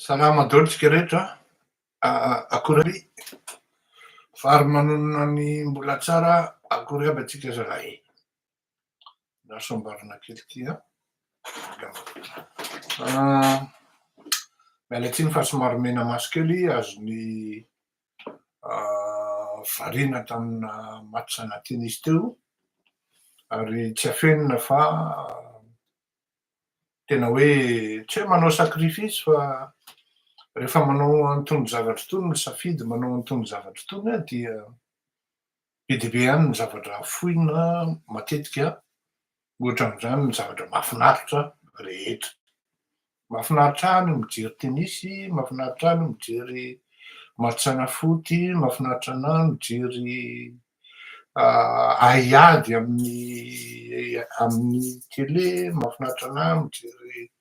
Salama daholo tsika rehetra a, akory aby, vary manonona ny mbola tsara, akory aby atsika zalahy. Lasa amboarina kely ity an. Miala tsiny fa somary mena maso kely azon'ny variana tamina match ana tennis teo ary tsy afenina fa tena hoe tsy hoe manao sacrifice fa rehefa manao an'itony zavatra itony, misafidy manao an'itony zavatra itony aho dia be dia be ihany ny zavatra afoina matetika, ohatra amin'izany ny zavatra mahafinaritra rehetra. Mahafinaritra ahy ny mijery tenisy, mahafinaritra ahy ny mijery match ana foot, mahafinaritra anah ny mijery haiady amin'ny amin'ny tele, mahafinaritra anah ny mijery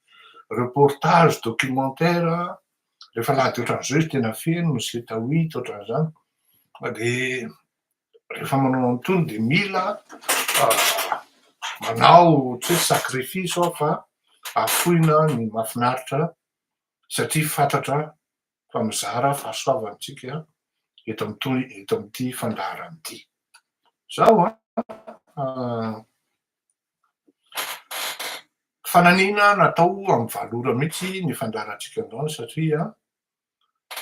reportage, documentaire, rehefa alahady ohatran'izao izy tena feno, sept à huit ohatran'izany, dia rehefa manao an'itony dia mila manao tsy hoe sacrifice aho fa afoina ny mahafinaritra satria fantatra fa mizara fahasoavana isika eto amin'itony eto amin'ity fandaharana ity. Izao an, fananiana natao amin'ny valo ora mihitsy ny fandaharantsika androany satria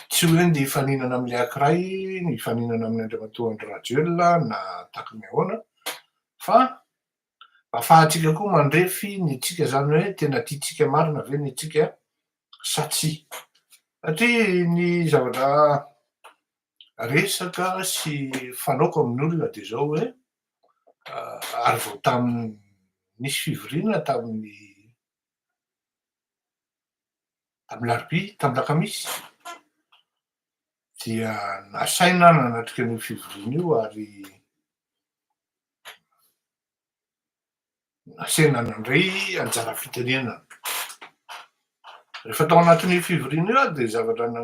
Tsy hoe ny hifaninana amin'ilay ankiray, ny hifaninana amin'i Andriamatoa Andry Rajoelina na tahaka ny ahoana fa mba ahafahantsika koa mandrefy ny antsika izany hoe tena tiantsika marina ve ny antsika sa tsia. Satria ny zavatra resaka sy fanaoko amin'ny olona dia izao hoe ary vao tamin'ny nisy fivoriana tamin'ny Tamin'ny alarobia, tamin'ny alakamisy, dia nasaina aho nanatrika an'io fivoriana io ary nasaina nandray anjara fitenenana. Rehefa tao anatin'io fivoriana io aho dia zavatra ny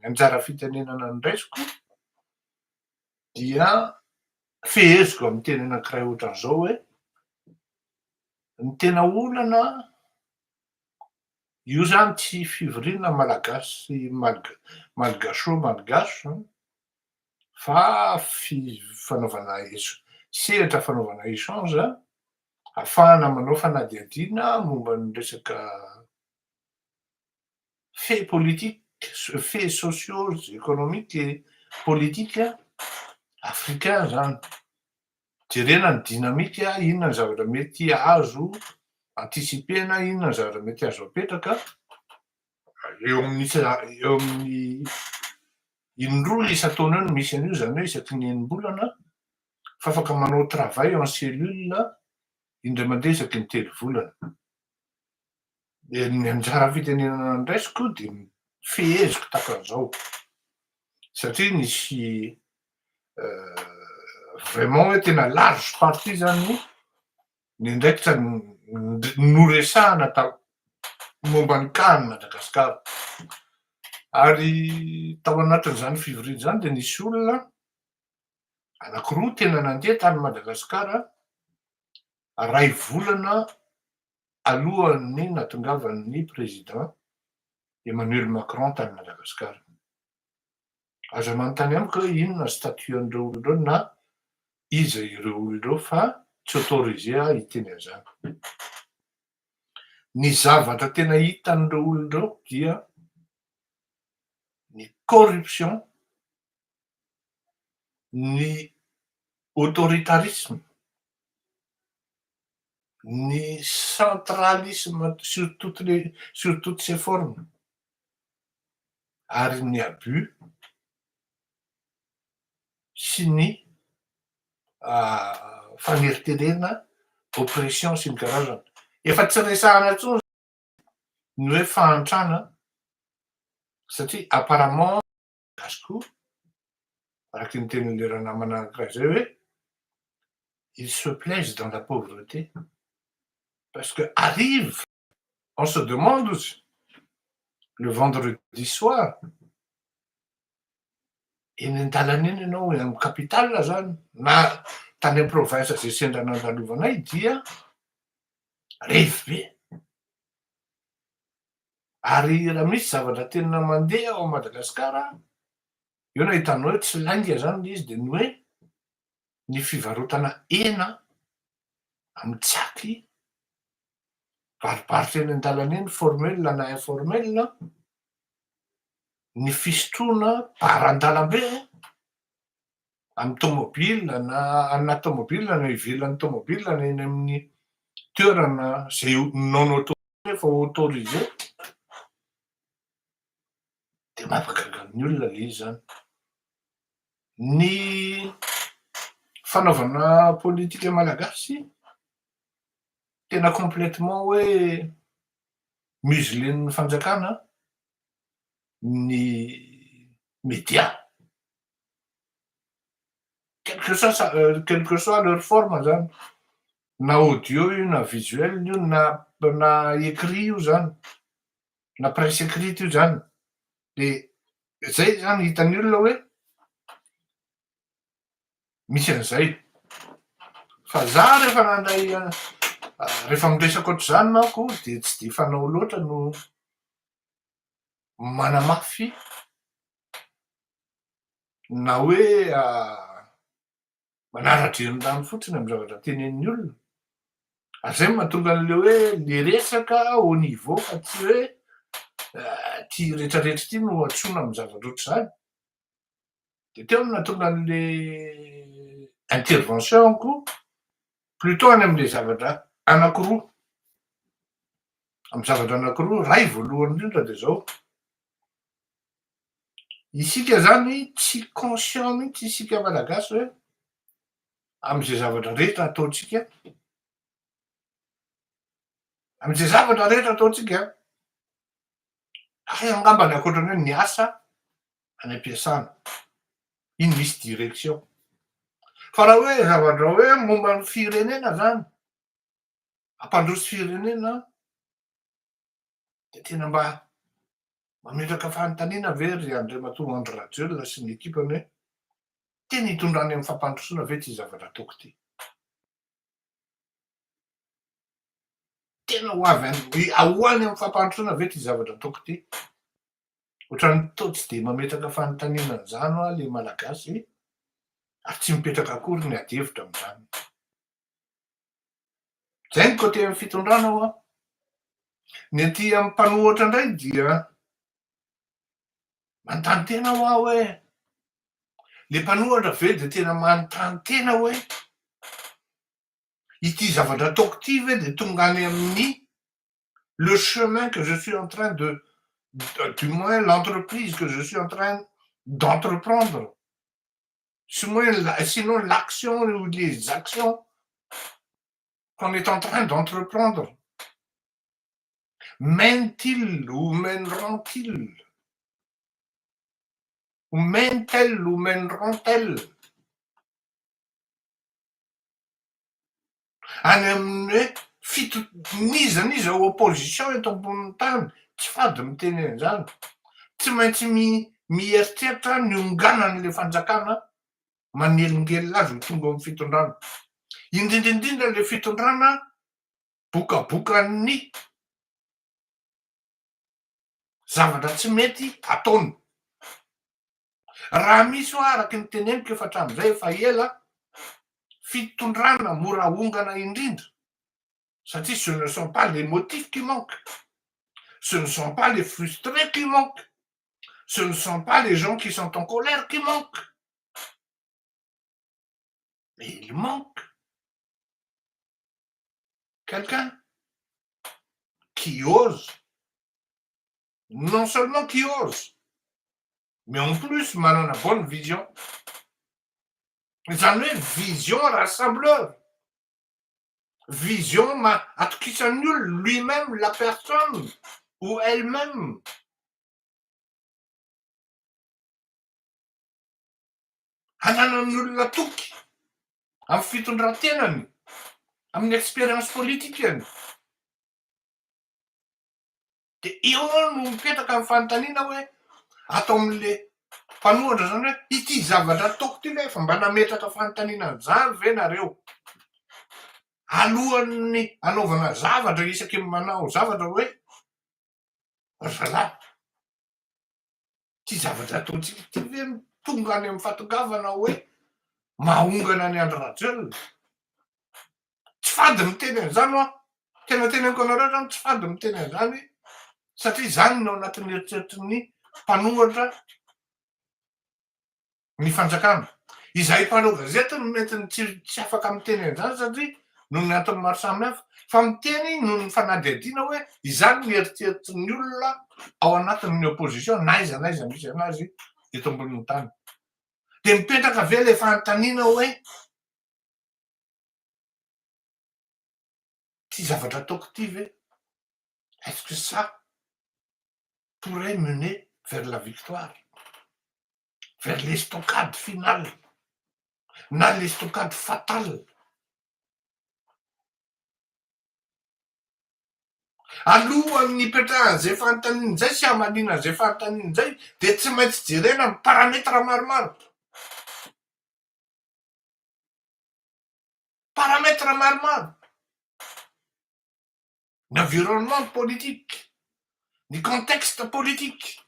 anjara fitenenana noraisiko dia feheziko amin'ny teny anankiray ohatran'izao hoe ny tena olana Io zany tsy fivoriana malagasy malgacho-malgache fa fanaovana sehatra fanaovana échange ahafahana manao fanadihadiana momba ny resaka faits politiques, faits sociaux, économiques et politiques africains zany. Jerena ny dynamique, inona ny zavatra mety azo anticiper-na, inona ny zavatra mety azo apetraka eo amin'ny eo amin'ny indroa isan-taona eo no misy an'io, izany hoe isaky ny enim-bolana fa afaka manao travail en cellule indray mandeha isaky ny telo volana. Dia ny anjara fitenenana andraisiko dia feheziko tahaka an'izao satria nisy vraiment hoe tena large partie zany ny andraikitra noresahana momba ny cas an'i Madagasikara. Ary tao anatin'izany fivoriana izany dia nisy olona anankiroa tena nandeha tany Madagasikara ray volana alohan'ny nahatongavan'ny président Emmanuel Macron tany Madagasikara. Aza manontany amiko hoe inona statut an'ireo olona ireo na iza ireo olona ireo fa tsy autorisé aho hiteny an'izany. Ny zavatra tena hitan'ireo olona ireo dia ny corruption, ny autoritarisme, ny centralisme sur toutes les sur toutes ses formes. ary ny abus sy ny faneriterena, oppression sy ny karazany. Efa tsy resahana intsony ny hoe fahantrana satria apparemment gasy koa araka ny tenin'ilay ranamana anankiray zay hoe ils se plaisent dans la pauvreté parce que arrive On se demande ozy le vendredi soir, eny an-dalana eny ianao eny amin'ny capitale zany na tany amin'ny province zay sendra nandalovanay dia revy be. Ary raha misy zavatra tena mandeha ao Madagasikara, eo no ahitanao hoe tsy lainga zany le izy de ny hoe ny fivarotana hena amin'ny tsaky varobarotra eny an-dalana eny, formel na informel, ny fisotroana bar an-dalambe amin'ny tomobile na anaty tomobile na ivelan'ny tomobile na eny amin'ny toerana izay non autorisé fa autorisé, dia mampagaga ny olona ilay izy izany. Ny fanaovana politika malagasy tena complètement hoe muselen'ny fanjakana ny media. Quel que soit sa quelle que soit leur forme zany, na audio io na visuel io na na écrit io zany, na presse écrite io zany, de zay zany hitan'ny olona hoe misy an'izay. Fa za rehefa nandray rehefa miresaka ohatr'izany manko de tsy de fanao loatra no manamafy na hoe manara-drenirano fotsiny amin'ny zavatra tenenin'ny olona. Ary zay no mahatonga an'le hoe le resaka au niveau fa tsy hoe ty retraretra ty no antsoina amin'ny zavatra ohatr'izany. De teo no nahatonga an'le intervention-ko plutôt any am'le zavatra anankiroa, amy zavatra anankiroa, ray voalohany indrindra de zao, isika zany tsy conscient mihitsy isika malagasy hoe am'izay zavatra rehetra ataotsika, am'izay zavatra rehetra ataotsika, hay angambany ankoatrany hoe ny asa any am-piasana, iny misy direction, fa raha hoe zavatra hoe momba ny firenena zany, hampandroso firenena, de tena mba mametraka fanontaniana ve ry Andriamatoa Andry Rajoelina sy ny ekipany hoe tena hitondrany amin'ny fampandrosoana ve ity zavatra ataoko ity? Tena ho avy any, ho any amin'ny fampandrosoana ve ity zavatra ataoko ity? Ohatran'ny toa tsy dia mametraka fanontaniana an'izany hoa le Malagasy ary tsy mipetraka akory ny ady hevitra amin'izany. Zay ny côté amin'ny fitondrana hoa. Ny aty amin'ny mpanohitra indray dia manontany tena hoa hoe le mpanohitra ve dia tena manontany tena hoe ity zavatra ataoko ity ve dia tonga any amin'ny le chemin que je suis en train de du moins l'entreprise que je suis en train d'entreprendre sinon l'action ou les actions qu'on est en train d'entreprendre mène-t-il ou mèneront-ils ou mène-t-elle ou mèneront-elles Any amin'ny hoe fito n'iza n'iza opposition eto ambonin'ny tany, tsy fady miteny an'izany, tsy maintsy mieritreritra ny honganan'ilay fanjakana manelingelina azy ho tonga ao amin'ny fitondrana. Indrindra indrindra ilay fitondrana bokabokan'ny zavatra tsy mety ataony. Raha misy hoa araky ny teneniko efa hatramin'izay efa ela, fitondrana mora ahongana indrindra satria ce ne sont pas les motifs qui manquent, ce ne sont pas les frustrés qui manquent, ce ne sont pas les gens qui sont en colère qui manquent, mais il manque quelqu'un qui ose, non seulement qui ose, mais en plus manana bonne vision, izany hoe vision rassembleur, vision ma atokisan'ny olona, lui-même la personne ou elle-même. Ananan'ny olona toky amin'ny fitondran-tenany, amin'ny expérience politikany. Dia eo no mipetraka ny fanontaniana hoe, ato amin'le mpanohitra zany hoe, ity zavatra ataoko ity ve efa mba nametraka fanontaniana an'izany ve nareo? Alohan'ny hanaovana zavatra isaky ny manao zavatra hoe, Ry zalahy, ity zavatra ataontsika ity ve no tonga any amin'ny fahatongavana hoe mahongana an'i Andry Rajoelina? Tsy fady miteny an'izany hoa, tena teneniko anareo zany tsy fady miteny an'izany satria izany no ao anatin'ny eritreritry ny mpanohatra ny fanjakana. Izahay mpanao gazety no mety ny tsy tsy afaka miteny an'izany satria noho ny antony maro samihafa, fa miteny noho ny fanadihadiana hoe izany ny eritreritry ny olona ao anatin'ny opposition na aiza na aiza misy anazy eto ambonin'ny tany. Dia mipetraka ve ilay fanontaniana hoe ity zavatra ataoko ity ve, est-ce que ça pourrait mener vers la victoire, vers l'estocade finale na l'estocade fatale? Alohan'ny hipetrahan'izay fanontaniana izay sy hamaliana an'izay fanontaniana izay dia tsy maintsy jerena ny paramètre maromaro. Paramètre maromaro. Ny environnement politique, ny contexte politique.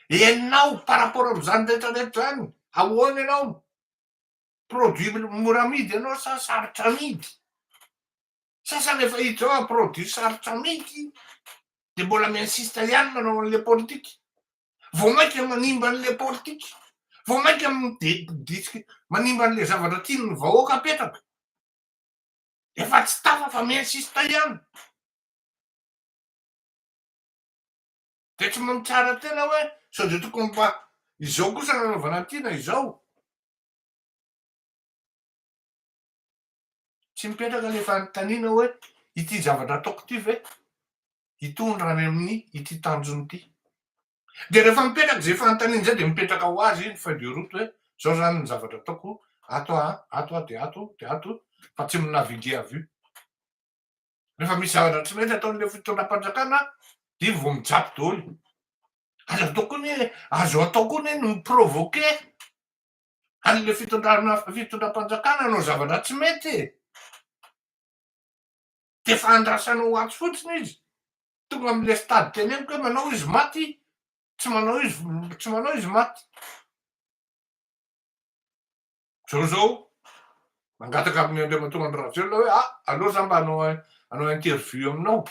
Ianao par rapport amin'izany rehetra rehetra izany, ahoana ianao? Produit mora amidy ianao sa sarotra amidy? Sasany efa hita zao produit sarotra amidy de mbola mi-insiste ihany manao an'le politique. Vao mainka manimba an'le politique, vao mainka mi-de- manimba an'le zavatra tian'ny vahoaka apetraka. Efa tsy tafa fa mi-insiste ihany. De tsy mitsara tena hoe sao de tokony mba izao kosa nanaovana an'ity na izao. Tsy mipetraka le fanontaniana hoe ity zavatra ataoko ity ve hitondra any amin'ny ity tanjona ity. De rehefa mipetraka zay fanontaniana zay de mipetraka ho azy ny feuille de route hoe zao zany ny zavatra ataoko, ato aho, ato aho de ato de ato fa tsy mi-naviguer à vue. Rehefa misy zavatra tsy mety ataon'le fitondram-panjakana de iny vao mijapy daholo. Azo atao koa anie, azo atao koa anie ny mi-provoquer an'le fitondrana fitondram-panjakana hanao zavatra tsy mety e! De efa andrasanao atsy fotsiny izy, tonga am'le stade teneniko hoe manao izy maty, tsy manao izy tsy manao izy maty. Zao zao, mangataka amin'ny Andriamatoa Andry Rajoelina hoe ah, aleo za mba hanao hanao interview aminao,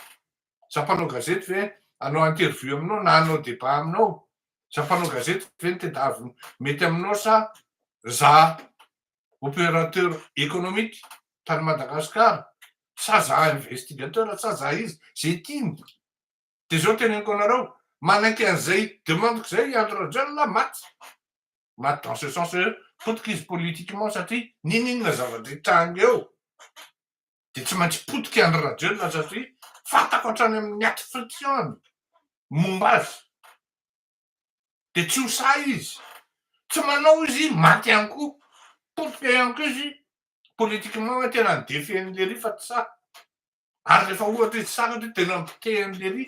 za mpanao gazety ve hanao interview aminao na hanao débat aminao, za mpanao gazety ve no tedavina mety aminao sa za opérateur économique tany Madagascar sa za investigateur sa za iza, ze tiany. De zao teneniko anareo, manaiky an'izay demande-ko zay i Andry Rajoelina, maty. Maty dans ce sens hoe potika izy politiquement satria n'inon'inona zavatra hitranga eo dia tsy maintsy potika i Andry Rajoelina satria fantako hatrany amin'ny aty friction-ny momba azy. Dia tsy ho sahy izy. Tsy manao izy, maty ihany koa. Potika ihany koa izy politiquement hoe tena ni-defier an'i Lery fa tsy sahy. Ary rehefa ohatra izy sahy satria tena nipitehy an'i Lery.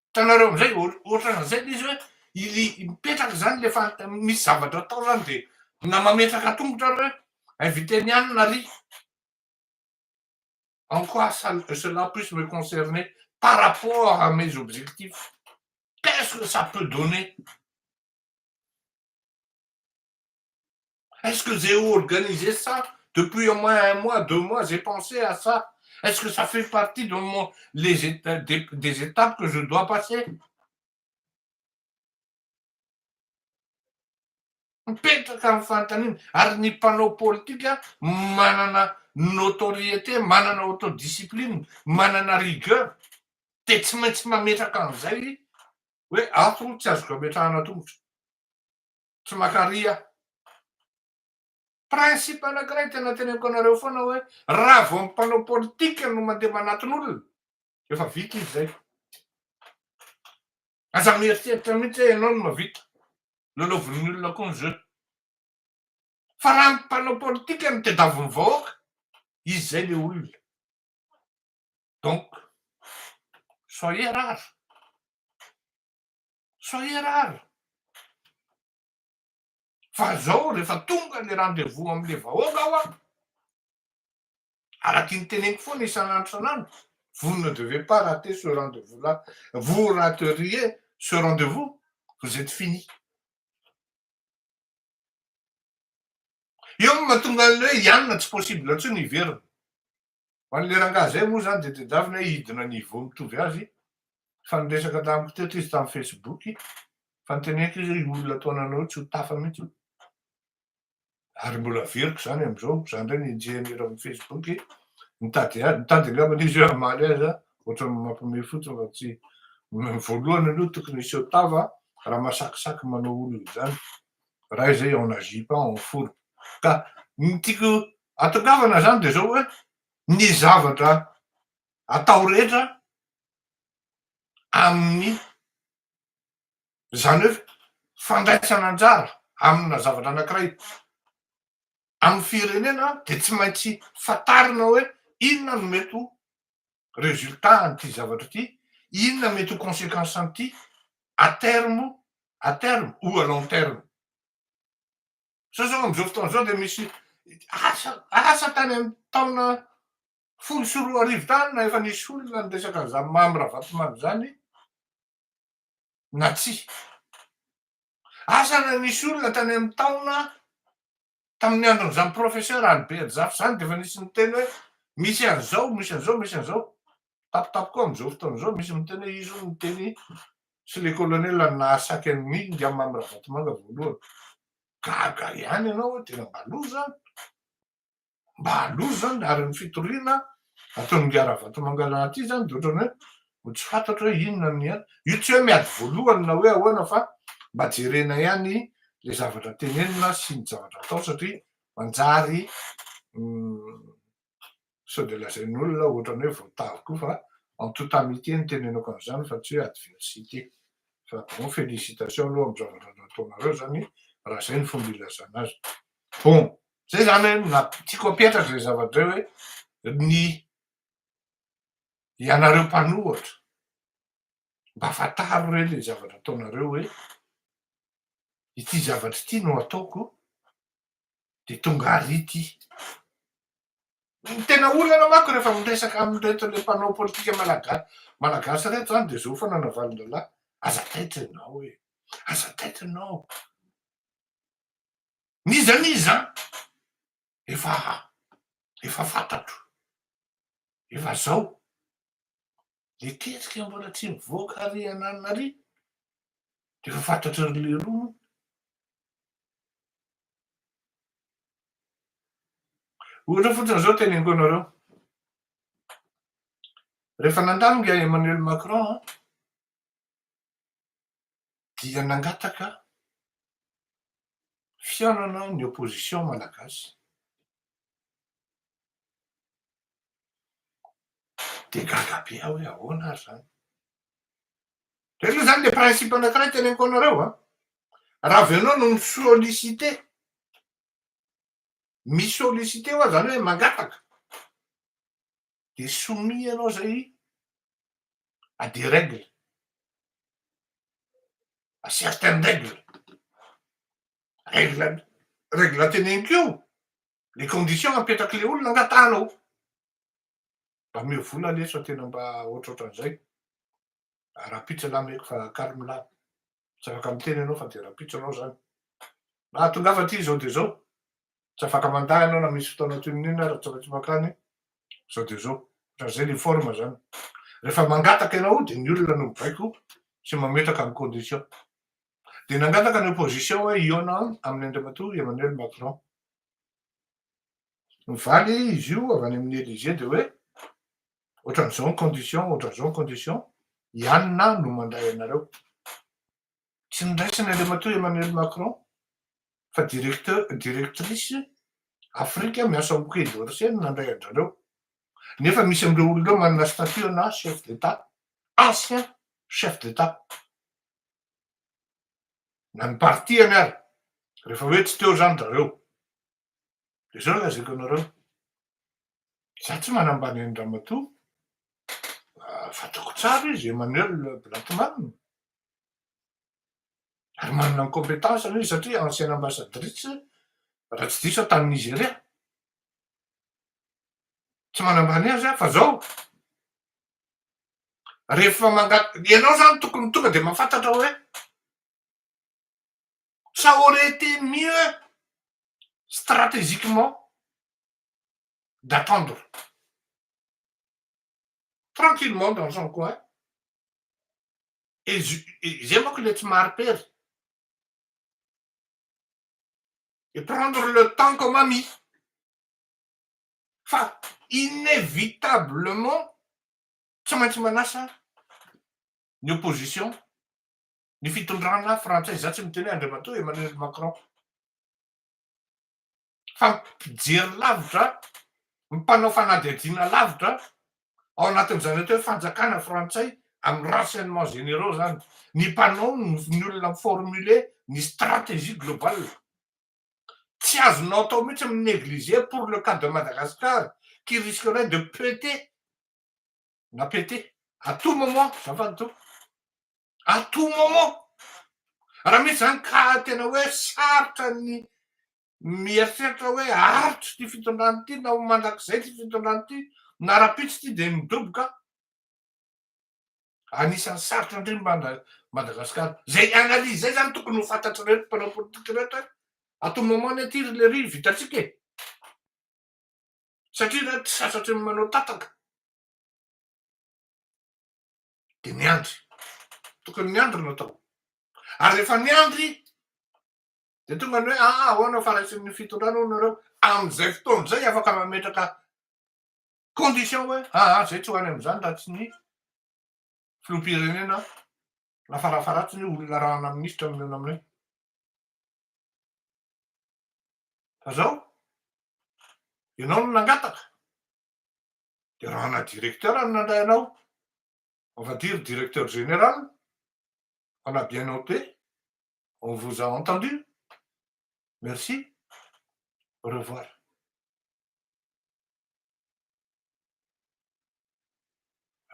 Hitanareo amizay, ohatran'izay le izy hoe ily mipetraka zany le fa misy zavatra atao zany de na mametraka tongotra ary hoe invité ny anona ary en quoi ça cela puisse me concerner par rapport à mes objectifs, qu'est-ce que ça peut donner? Est-ce que j'ai organisé ça depuis au moins un mois, deux mois, j'ai pensé à ça. Est-ce que ça fait partie de mon, les, des, étapes que je dois passer Mipetraka ny fanontaniana ary ny mpanao politika manana notoriété, manana autodiscipline, manana rigueur dia tsy maintsy mametraka an'izay hoe ato tsy azoko ametrahana tongotra. Tsy maka ry aho. Principe anankiray tena teneniko anareo foana hoe raha vao ny mpanao politika no mandeha manatona olona, efa vita izy zay. Aza mieritreritra mihitsy hoe ianao no mahavita. Lalaovin'ny olona koa ny jeu. Fa raha ny mpanao politika no tediavin'ny vahoaka, izy zay le olona. Donc, soyez rare. Soyez rare. Fa zao rehefa tonga le rendez-vous amle vahoaka aho an, araky ny teneniko foana isan'andro isan'andro, Vous ne devez pas rater ce rendez-vous là. Vous rateriez ce rendez-vous, vous êtes fini. Eo no mahatonga an'ilay hoe i anona tsy possible intsony hiverina. Ho an'ilay rangahy izay moa izany dia tadiavina hoe hidina niveau mitovy azy fa niresaka tamiko teto izy tamin'ny facebook fa noteneniko izy hoe io olona toa ananao io tsy ho tafa mihitsy io. Ary mbola averiko izany amin'izao, za indray nenjehiny ery amin'ny facebook, nitady ahy, nitady angambany izy hoe hamaly azy aho, ohatran'ny mampihomehy fotsiny fa tsy, ny voalohany aloha tokony hiseho tava raha masakisaky manao olona izany, raha izay on agit pas on fourbe. Ka ny tiako atongavana izany dia izao hoe, ny zavatra atao rehetra amin'ny Izany hoe fandraisana anjara amina zavatra anankiray amin'ny firenena dia tsy maintsy fantarina hoe inona no mety ho résultat an'ity zavatra ity, inona mety ho conséquence an'ity à terme, à terme ou à long terme. Sao zao amin'izao fotoana izao dia misy asa asa tany amin'ny taona 2010 tany na efa nisy olona niresaka an'izany Mamy Ravatomanga izany na tsia. Asa na nisy olona tany amin'ny taona tamin'ny andron'izany professeur Albert Zafy izany dia efa nisy niteny hoe misy an'izao, misy an'izao, misy an'izao. Tapitapy koa amin'izao fotoana izao misy miteny hoe izy hono niteny sy le colonel no nahasaky an'i Ingahy Mamy Ravatomanga voalohany. Gaga ihany ianao hoe tena mba loza an! Mba aloha zany ary ny fitoriana ataon'ingahy Ravatomanga aty zany de ohatrany hoe mbo tsy fantatro hoe inona ny an, io tsy hoe miady voalohany na hoe ahoana fa mba jerena ihany le zavatra tenenina sy ny zavatra atao satria manjary sao de lazain'olona ohatrany hoe voatavo koa fa en toute amitié no tenenako an'izany fa tsy hoe adversité fa bon félicitation aloha amin'ny zavatra nataonareo zany raha zay ny fomba ilazana azy. Bon, zay zany hoe na tiako apetraka zay zavatra zay hoe ny ianareo mpanohatra mba fantaro re le zavatra ataonareo hoe ity zavatra ity no ataoko de tonga ary ity. Ny tena olana manko rehefa miresaka amin'ireto le mpanao politika malaga- malagasy reto zany de zao foana navalin-drahalahy, aza taitra ianao e, aza taitra ianao. N'iza n'iza efa efa fantatro, efa zao, le tetika mbola tsy mivoaka ary ananona ary de efa fantatry ry leroa moa. Ohatra fotsiny zao teneniko anareo, rehefa nandalo ingahy Emmanuel Macron an, dia nangataka fihaonana ny opposition malagasy. Dia gaga be aho hoe ahoana ary izany. Izay aloha izany ilay principe anankiray teneniko anareo an. Raha avy ianao no mi-solliciter, mi-solliciter hoa izany hoe mangataka, dia soumis ianao izay à des règles, à certaines règles, règle règle teneniko io, les conditions apetrak'le olona angatahanao, mba omeo vola anie sao tena mba ohatrohatran'izay, rahampitso elah ameko fa calme lah, tsy afaka miteny ianao fa de rahampitso anao zany, na tongava aty zao de zao, Tsy afaka mandà ianao na misy fotoana toy ny inona ary tsy maintsy mankany zao dia zao. Ohatran'izay le forme zany. Rehefa mangataka ianao dia ny olona no mibaiko sy mametraka ny condition. Dia nangataka ny opposition hoe hihaona amin'i Andriamatoa Emmanuel Macron. Nivaly izy io avy any amin'ny Elysée dia hoe ohatran'izao ny condition, ohatran'izao ny condition, i Anona no mandray anareo. Tsy noraisiny Andriamatoa Emmanuel Macron fa directeur, directrice Afrika miasa ao Quai d'Orsay no nandray an-drareo. Nefa misy amin'ireo olona ireo manana statut na chef d'Etat, ancien chef d'Etat. Na ny parti-any ary, rehefa hoe tsy teo izany zareo. Dia izao no lazaiko anareo, za tsy manambany an-dRamatoa, fantako tsara izy, Emmanuel Blattmann. Ary manana ny compétence izy satria ancienne ambassadrice raha tsy diso aho tany Nigeria. Tsy manambany azy aho fa zao. Rehefa manga- ianao zany tokony tonga de mahafantatra hoe ça aurait été mieux stratégiquement d'attendre tranquillement dans son coin et zay manko le tsy mahari-pery et prendre le temps comme ami fa inévitablement tsy maintsy manasa ny opposition ny fitondrana frantsay. Za tsy miteny hoe Andriamatoa Emmanuel Macron fa mpijery lavitra, mpanao fanadihadiana lavitra ao anatin'izany atao hoe fanjakana frantsay amin'ny renseignements généraux zany, ny mpanao ny olona mi-formuler ny stratégie globale. Tsy azonao atao mihitsy mi-négliger pour le cas de Madagascar qui risquerait de péter na péter à tout moment, azafady tompoko, à tout moment. Raha misy zany ka tena hoe sarotra ny mieritreritra hoe aritry ty fitondrany ty na ho mandrakizay ty fitondrany ty na rahampitso ty de midoboka, anisan'ny sarotra indrindra Mada- Madagasikara. Zay analyse zay zany tokony ho fantatry reto mpanao politika reto hoe à tout moment ny aty ry le ry vitatsika e, satria reto tsy sasatry ny manao tataka de miandry, tokony miandry no atao. Ary rehefa miandry de tonga ny hoe aa ahoana faraisin'ny fitondrana hoy nareo, am'izay fotoana zay afaka mametraka condition hoe aa zay tsy ho any am'izany raha tsy ny filoham-pirenena na farafaharatsiny olona arahana minisitra mihaona aminay. Fa zao ianao no nangataka de raha na directeur no nandray anao, on va dire directeur général, on a bien noté, on vous a entendu, merci, au revoir.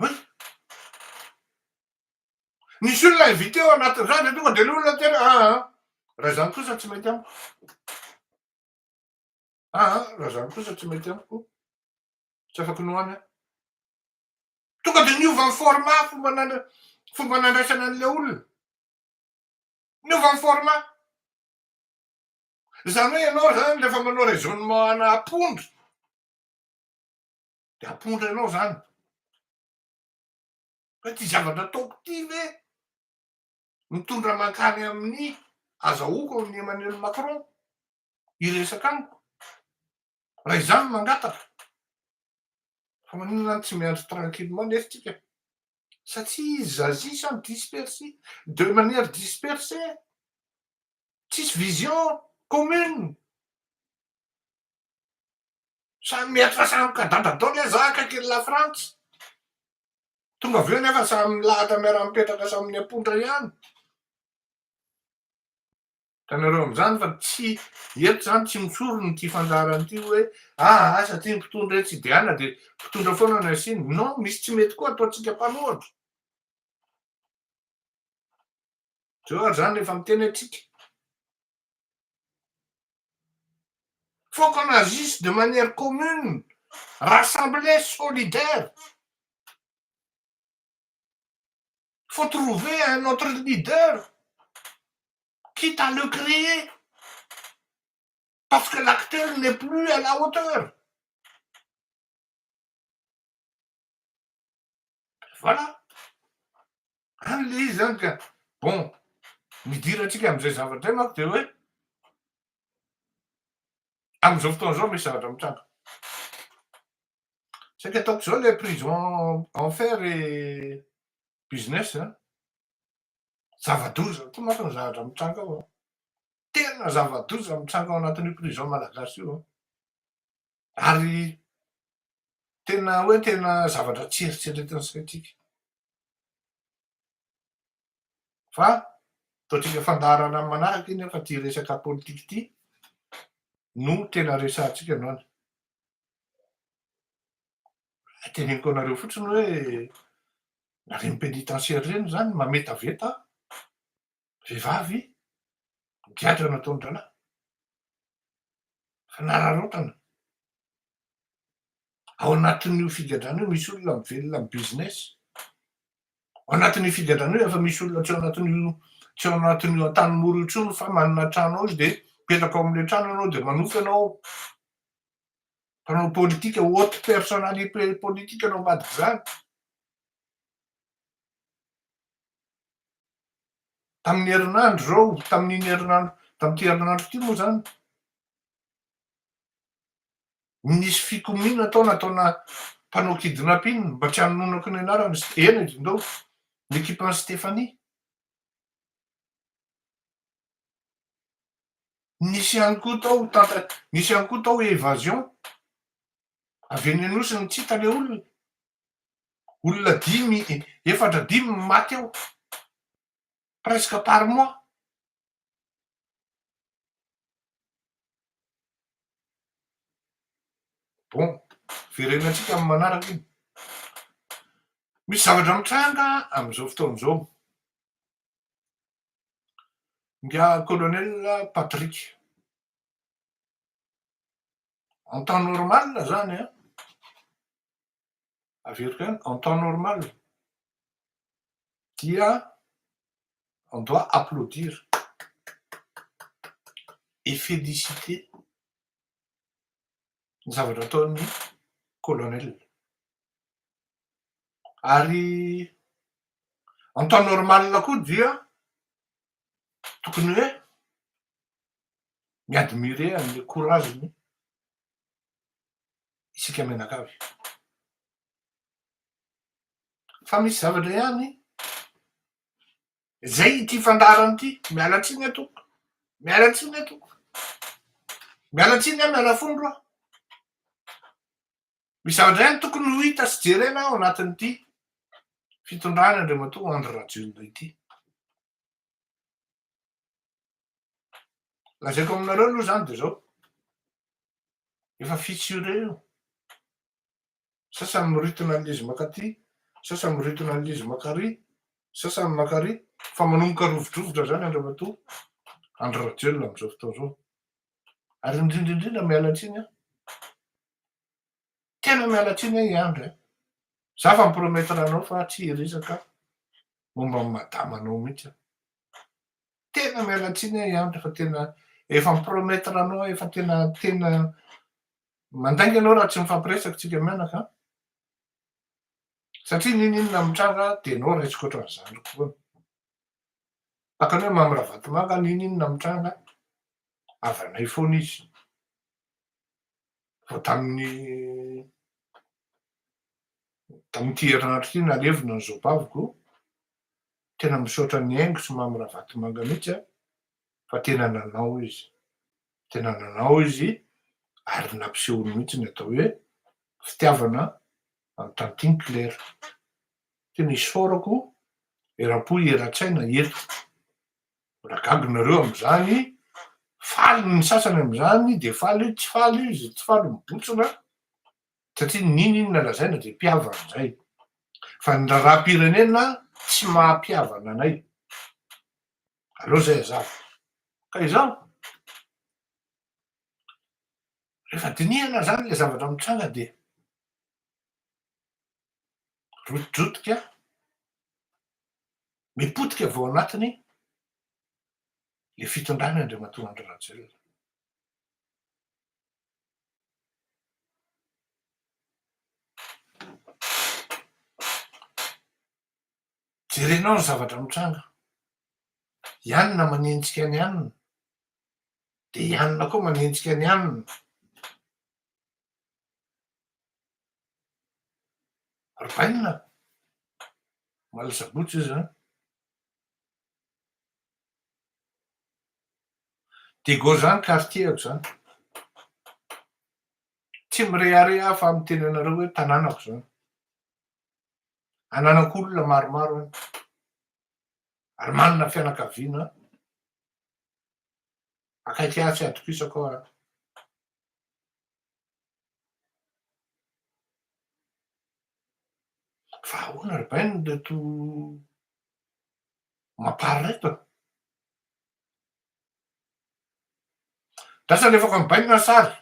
Oui. Nisy olona invité ao anatin'izany de tonga de le olona tena aa raha izany kosa tsy mety amiko. Aa raha izany kosa tsy mety amiko. Tsy afaka nohany aho. Tonga de niova ny format fomba nandra- fomba nandraisana an'ilay olona. Niova ny format. Izany hoe ianao zany rehefa manao raisonnement ana apondra, de apondra ianao zany. Hoe ty zavatra ataoko ty ve mitondra mankany amin'ny azahoako amin'i Emmanuel Macron hiresaka amiko? Raha izaho no mangataka, fa maninona any tsy miandry tranquillement nefa tsika? Satria ils agissent en dispersi, de manière dispersée, tsisy vision commune. Samy mihetra samy kadadra daholo hoe za akaikin'i Lafrantsa. Tonga avy eo nefa samy milahatra miara-mipetraka samy miampondra ihany. Hitanareo amin'izany fa tsy, eto izany tsy misorona ity fandaharana ity hoe aa satria ny mpitondra etsy ideana dia mpitondra foana no asiana. Non, misy tsy mety koa ataontsika mpanohatra. Jereo ary izany rehefa miteny antsika. Faut qu'on agisse de manière commune, rassemblée, solidaire. Faut trouver un autre leader, quitte à le créer, parce que l'acteur n'est plus à la hauteur. Voilà. Any le izy zany ka. Bon, midirantsika am'izay zavatra zay manko de hoe am'izao fotoana zao misy zavatra mitranga. Saika ataoko zao le prison enfer et business a. Zava-doza koa manko ny zavatra mitranga ao an. Tena zava-doza mitranga ao anatin'io prison malagasy io an. Ary tena hoe tena zavatra tsy eritreretin'ny saintsika. Fa ataontsika fandaharana amin'ny manaraka iny an fa ty resaka politika ity no tena resahantsika androany. Teneniko anareo fotsiny hoe na reny pénitentiaire reny zany mametaveta vehivavy migadra nataon-drahalahy. Fanararaotana. Ao anatin'io figadrana io misy olona mivelona amin'ny business. Ao anatin'io figadrana io efa misy olona tsy ao anatin'io tsy ao anatin'io Antanimora io intsony fa manana trano ao izy dia mipetraka ao amin'ilay trano ianao dia manofy ianao. Mpanao politika, haute personnalité politique no ambadik'izany. Tamin'ny herinandro izao, tamin'iny herinandro, tamin'ity herinandro ity moa izany, nisy fikomiana tao nataona mpanao kidnapping, mba tsy hanononako ny anarany, eny e, ndao, ny ekipan'i Stéphanie. Nisy ihany koa tao tanta, nisy ihany koa tao évasion, avy eny Anosy no tsy hita le olona. Olona dimy, efatra dimy no maty eo, presque par mois. Bon, verenantsika amin'ny manaraka iny. Misy zavatra mitranga amin'izao fotoana izao. Ingahy colonel Patrick. En temps normal zany an, averiko ihany, en temps normal dia on doit applaudir et féliciter ny zavatra ataon'ny colonel. Ary en temps normal koa dia tokony hoe mi-admirer an'le courage-ny isika mianakavy. Fa misy zavatra ihany zay ity fandaharana ity, miala tsiny aho tompoko, miala tsiny aho tompoko, miala tsiny aho miala fondro aho. Misy zavatra ihany tokony ho hita sy jerena ao anatin'ity fitondrana Andriamatoa Andry Rajoelina ity. Lazaiko aminareo aloha izany dia izao, efa fissuré io. Sasany miritona an'ilay izy mankaty, sasany miritona an'ilay izy mankary, sasany mankary, fa manomboka rovidrovitra izany Andriamatoa Andry Rajoelina amin'izao fotoana izao. Ary indrindra indrindra miala tsiny aho. Tena miala tsiny aho i Andry a. Za fa mi-promettre anao fa tsy hiresaka momba ny madamanao mihitsy aho. Tena miala tsiny aho i Andry fa tena efa mi-promettre anao aho, efa tena tena mandainga ianao raha tsy mifampiresaka tsika mianaka an. Satria n'inon'inona mitranga dia ianao raisiko ohatran'ny zandriko foana. Tahaka ny hoe Mamy Ravatomanga n'inon'inona mitranga, havanay foana izy. Vao tamin'ny tamin'ity herinandro ity nalevina ny zobaviko, tena misaotra an'i Haingo sy Mamy Ravatomanga mihitsy aho fa tena nanao izy. Tena nanao izy ary nampisehony mihitsy ny atao hoe fitiavana an'i Tantine Claire. Tena isaorako eram-po eran-tsaina eto. Mbola gaga nareo amin'izany, faly ny sasany amin'izany dia faly, tsy faly izy, tsy faly mibotsina satria n'inon'inona lazaina dia mpihavana izay. Fa ny raharaham-pirenena tsy maha mpihavana anay. Aleo izay hazava. Ka izao, rehefa dinihana izany ilay zavatra mitranga dia rotidrotika Mipotika avy ao anatiny le fitondrana Andriamatoa Andry Rajoelina. Jerenao ny zavatra mitranga. I anona manenjika an'i anona, dia i anona koa manenjika an'i anona. Ry bainina, omaly sabotsy izy an. Diego zany quartier-ko zany. Tsy mirehareha aho fa miteny anareo hoe tanànako zany. Ananako olona maromaro any. Ary manana fianakaviana akaiky ahy tsy atokisako aho any. Fa ahoana ry bainina ireto mapar ireto e? Lasa alefako amin'i bainina ny sary.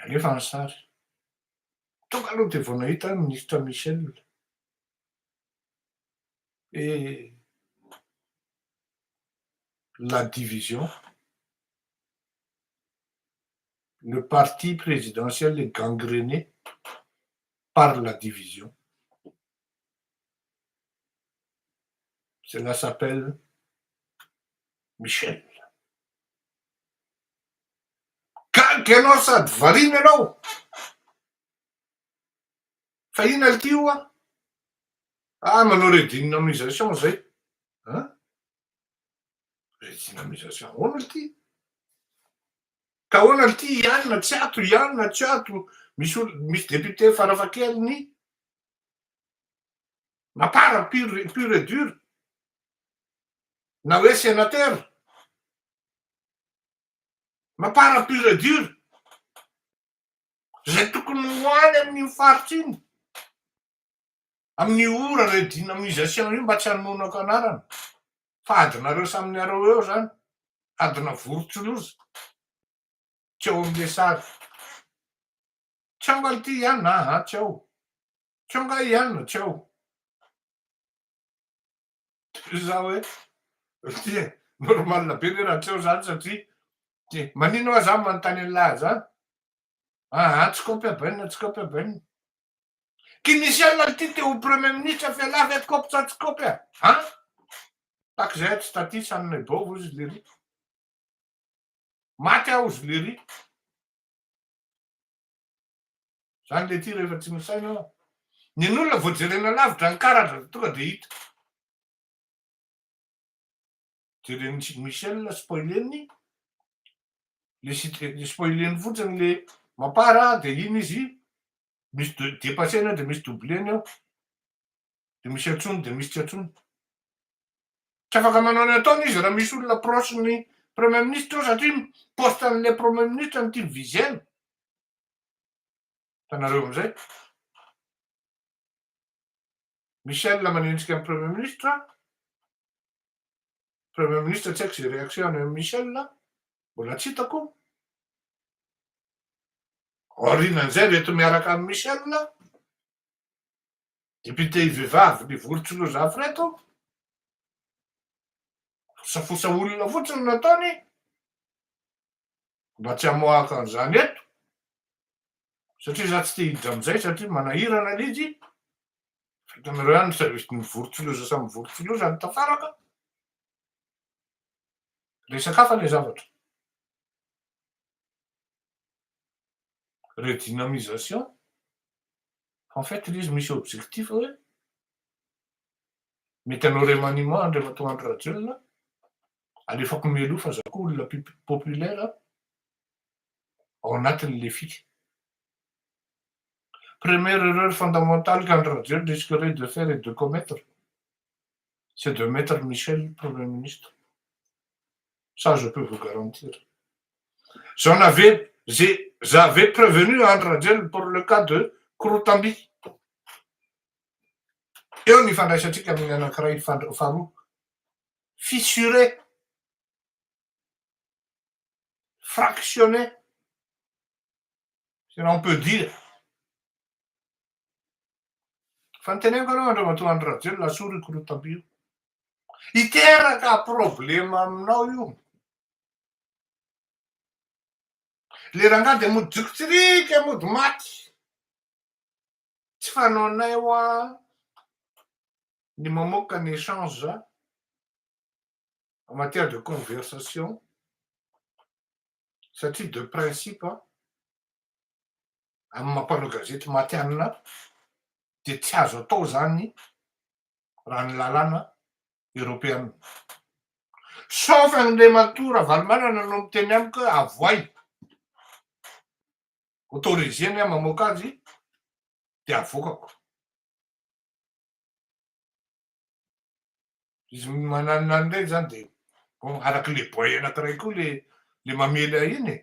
Alefa ny sary. Tonga aloha dia vao nahita ny minisitra Michel. Et la division, le parti présidentiel est gangréné par la division. Cela s'appelle Michel. Gaga ianao sady variana ianao. Fa inona ity oa? Ah, manao redynamisation zay. An? Redynamisation ahoana ity? Ka ahoana ity ianona tsy ato, ianona tsy ato, misy olo, misy député farafahakeliny mapara pur, pur et dur, na hoe sénateur mapara pur et dur. Zay tokony ho any amin'iny faritra iny, amin'io ora redynamisation io mba tsy hanononako anarana, fa adinareo samy nareo eo zany, adina vorontsiloza, tsy ao amle sary. Tsy ao nga ity ihany aa tsy ao, tsy ao nga ihany tsy ao. Za hoe ty normal be ve raha tsy eo zany satria ty maninona hoa za manontany an'lah zany? Aa tsy kopy aben tsy kopy aben. Ki Michel ty te ho premier ministre f'elah ve kopy sa tsy kopy a? An? Takizay aho tsy taty sanonay bov ozy lery. Maty aho ozy lery. Zany le ty rehefa tsy misaina aho. Ny an'olona vao jerena lavitra ny karatra de tonga de hita. Jeren'i Michel spoiler-ny le site spoiler-ny fotsiny le mapara de iny izy misy dépassé-ny ao de misy doublé-ny ao. De misy antsony de misy tsy antsony. Tsy afaka manao ny ataony izy raha misy olona proche ny premier ministre eo satria poste an'ilay premier ministre no tiany viser-na. Hitanareo amizay? Michel manenjika ny premier ministre, premier ministre tsy haiko izay réaction any amin'i Michel, mbola tsy hitako. Aorianan'izay reto miaraka amin'i Michel, député vehivavy ny Vorotsiloza reto, fosafosa olona fotsiny no nataony, mba tsy hamoahako an'izany eto, satria za tsy te hiditra amin'izay satria manahirana le izy, hitanareo ihany ny vorontsiloza samy vorontsiloza ny tafaraka, resaka hafa le zavatra. Redynamisation, en fait le izy misy objectif hoe mety hanao remaniement Andriamatoa Andry Rajoelina, alefako mialoha fa za koa olona populaire ao anatin'le fika. Première erreur fondamentale qu'Andry Rajoelina risquerait de faire et de commettre, c'est de mettre Michel Premier ministre. Ça, je peux vous garantir. J'en avais, j'avais prévenu Andry Rajoelina pour le cas de Korotamby. Eo ny ifandraisantsika amin'ny anankiray faharoa. Fissuré, fractionné, si l'on peut dire. Fa niteneniko anao Andriamatoa Andry Rajoelina asory io Korotamby io. Hiteraka problema aminao io. Le rangahy de mody jokotsirika mody maty. Tsy fanaonay hoa ny mamoaka ny échange en matière de conversation satria de principe amin'ny mampanao gazety matihanina de tsy azo atao zany raha ny lalàna eropeana. Sauf Andriamatoa Ravalomanana no miteny amiko hoe avoay, autorisé-ny aho mamoaka azy de avoakako. Izy mananona an'ireny zany de bon araky le boay anankiray koa le le mamely ahy iny e.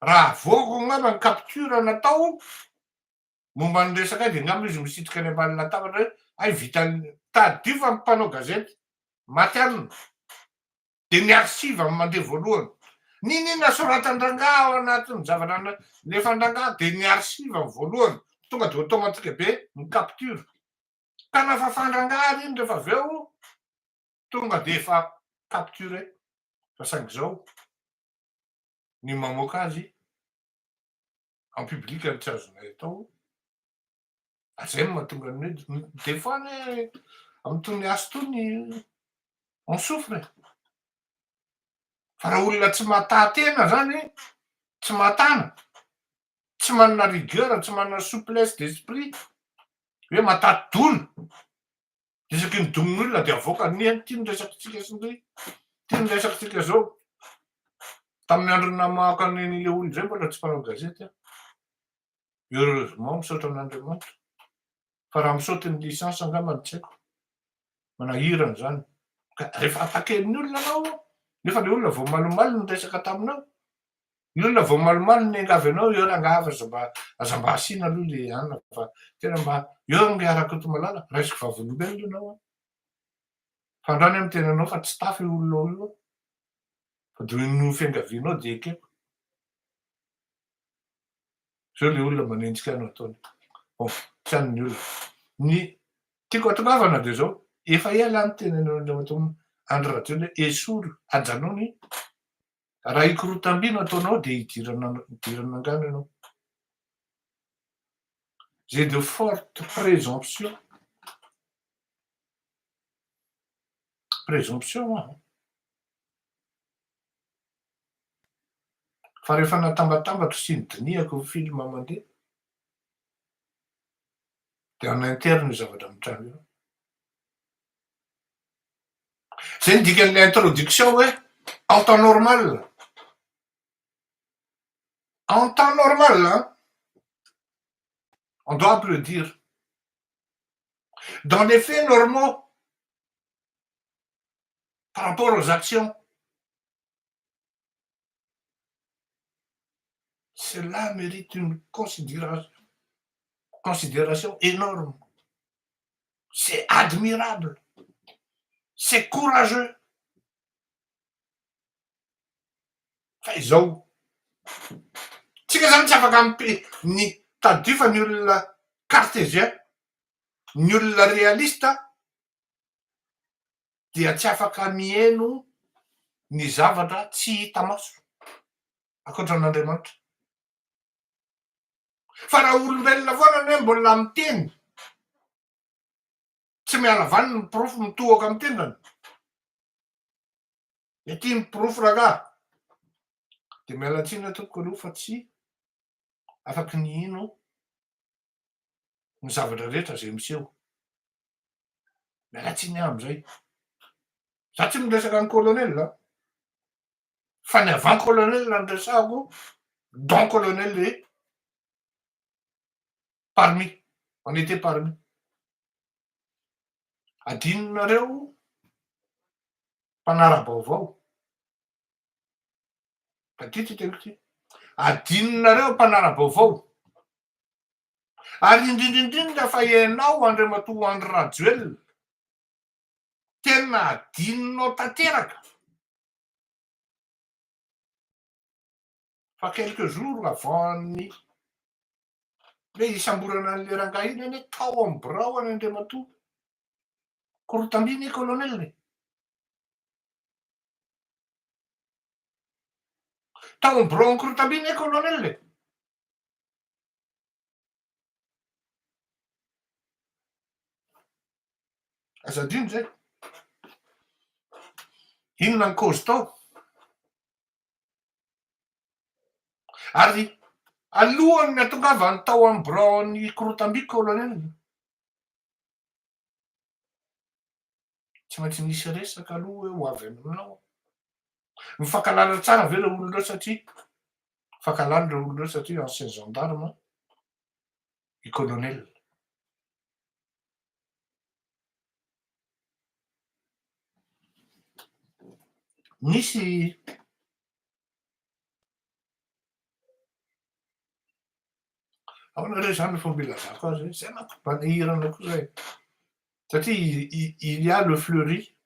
Raha avoakako angamba ny capture natao momba ny resaka de angamba izy misitrika any ambany latabatra hoe hay vitan'ny tadidio fa mpanao gazety matihanina de ny archive no mandeha voalohany. N'inon'inona soratan-drangahy ao anatin'ny zavatra nalefan-drangahy de ny archive no voalohany, tonga de automatique be ny capture. Ka nafafan-drangahy ary iny rehefa avy eo tonga dia efa capturé. Fa saingy izao, ny mamoaka azy en public no tsy azonay atao. Ary izay no mahatonga ny hoe des fois anie amin'itony asa itony on souffre e. Fa raha olona tsy mahataha tena zany, tsy mahatana, tsy manana rigueur, tsy manana souplesse d'esprit, hoe mahataty dona, isaky ny donin'olona dia avoaka ny eny, ty ny resakitsika sy ny ty ny resakitsika zao. Tamin'ny andro namoaka an'le olona zay mbola tsy mpanao gazety aho. Heureusement misaotra an'Andriamanitra. Fa raha misaoty ny licence angamba ny tsy haiko. Manahirana izany. Ka rehefa attaquer-n'ny olona anao, nefa le olona vao malomaly niresaka taminao, ny olona vao malomaly niangavy anao, eo rangaha fa aza mba aza mba asiana aloha le anona fa tena mba eo angaha Rakotomalala, raisiko vavolombelona ianao an. Fa androany aho miteny anao fa tsy tafa io olona io an. Fa dia noho ny fiangavianao dia ekeko. Zao le olona manenjika ahy no ataony. Bon, tsy any ny olona. Ny tiako hatongavana dia zao, efa ela aho niteny an'Andriamatoa Andry Rajoelina hoe esory, ajanony, raha hikorotam-by no ataonao dia hidirana hidirana angano ianao. J'ai de fortes présomptions, présomption aho. Fa rehefa natambatambatro sy nodinihako ny film mandeha dia en interne io zavatra mitranga io. Zay ny dikan'ilay introduction hoe en temps normal. En temps normal an, on doit applaudir. Dans les faits normaux, par rapport aux actions, Cela mérite une considération, considération énorme. C'est admirable. C'est courageux. Fa izao, tsika zany tsy afaka ampi ny tadidio fa ny olona cartésien, ny olona réaliste dia tsy afaka miheno ny zavatra tsy hita maso ankoatra an'Andriamanitra. Fa raha olombelona foana anie mbola miteny, tsy miala vaniny ny porofo mitohoka amin'ny tendany. Ety ny porofo rangah. Dia miala tsiny aho tompoko aloha fa tsy afaky ny hino ny zavatra rehetra izay miseho. Miala tsiny aho amizay. Za tsy miresaka an'i colonel an! Fa ny avant colonel no resahako, dont colonel est parmi, on était parmi. Adinonareo mpanara-baovao. Tadidio ty teniko ty. Adinonareo mpanara-baovao. Ary indrindra indrindra fa ianao Andriamatoa Andry Rajoelina, tena adinonao tanteraka fa quelques jours avant ny hoe hisamborana an'ilay rangahy iny anie tao amin'ny birao any Andriamatoa Korotamby anie colonel e. Tao amin'ny birao an'i Korotamby anie colonel e. Aza adino zay. Inona ny cause tao? Ary alohan'ny hatongavany tao amin'ny biraon'ny Korotamby colonel, tsy maintsy nisy resaka aloha hoe ho avy any aminao. Mifankahalala tsara ve ireo olona ireo satria mifankahalala ireo olona ireo satria ancien gendarme i colonel. Nisy ahoana re zany ny fomba ilazako azy e? Zay manko manahirana koa zay. Satria il y a le Fleury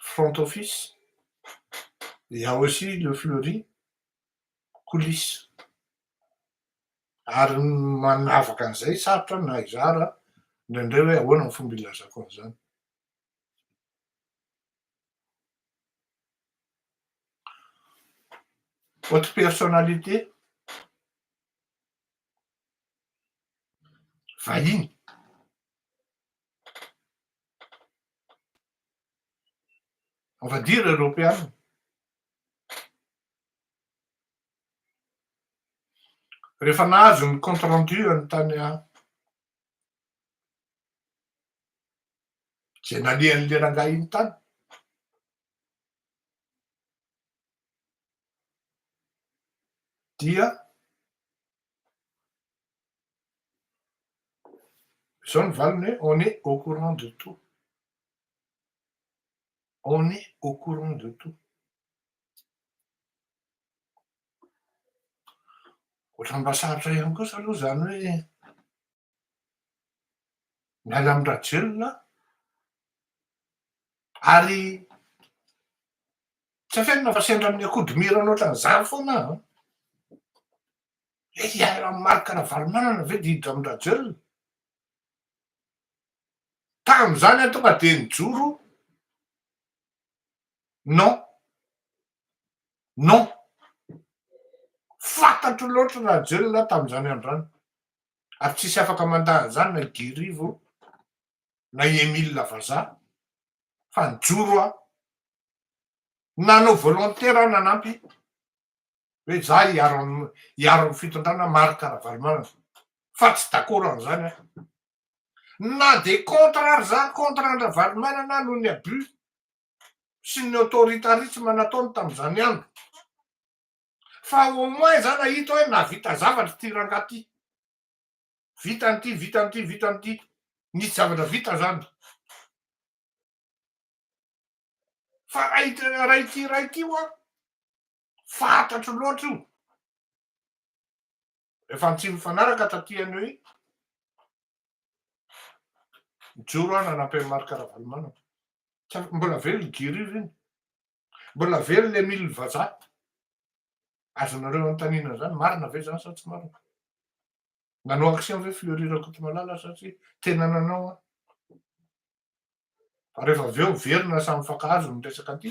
front office, il y a aussi le Fleury coulisse. Ary ny manavaka an'izay sarotra na hizara. Indraindray hoe ahoana ny fomba ilazako an'izany. Haute personnalité, vahiny. On va dire eoropeana. Rehefa nahazo ny compte rendu any tany izay nalehan'ilay rangahy iny tany, dia izao ny valiny hoe on est au courant de tout. On est au courant de tout. Ohatran'ny mba sarotra ihany kosa aloha izany hoe miala amin-dRajoelina ary tsy afenina fa sendra amin'ny akodimirana ohatran'izany foana aho an. Hoe hiala amin'i Marc Ravalomanana ve dia hiditra amin-dRajoelina? Tamin'izany aho tonga dia nijoro non, non, fantatro loatra Rajoelina tamin'izany andro izany, ary tsisy afaka mandà an'izany na i Guy Rivo na i Emile Vazaha, fa nijoro aho, nanao volontaire aho nanampy hoe za hiaro hiaro ny fitondrana Marc Ravalomanana, fa tsy d'accord an'izany aho. Na dia contre ary za, contre an-dRavalomanana noho ny abus sy ny autoritarisme nataony tamin'izany andro. Fa au moins za nahita hoe nahavita zavatra ity rangahy ity. Vita an'ity, vita an'ity, vita an'ity. Nisy zavatra vita zany. Fa raha ity raha ity iray ity hoa, fantatro loatra io. Efa tsy mifanaraka taty any hoe mijoro aho nanampy an'i Marc Ravalomanana. Tsy afaka, mbola velona i Guy Rivo iny. Mbola velona Emile Vazaha. Azonareo anontaniana an'izany, marina ve izany sa tsy marina? Nanao action ve Fleury Rakotomalala sa tsia? Tena nanao an. Fa rehefa avy eo miverina samy mifankahazo ny resaka aty,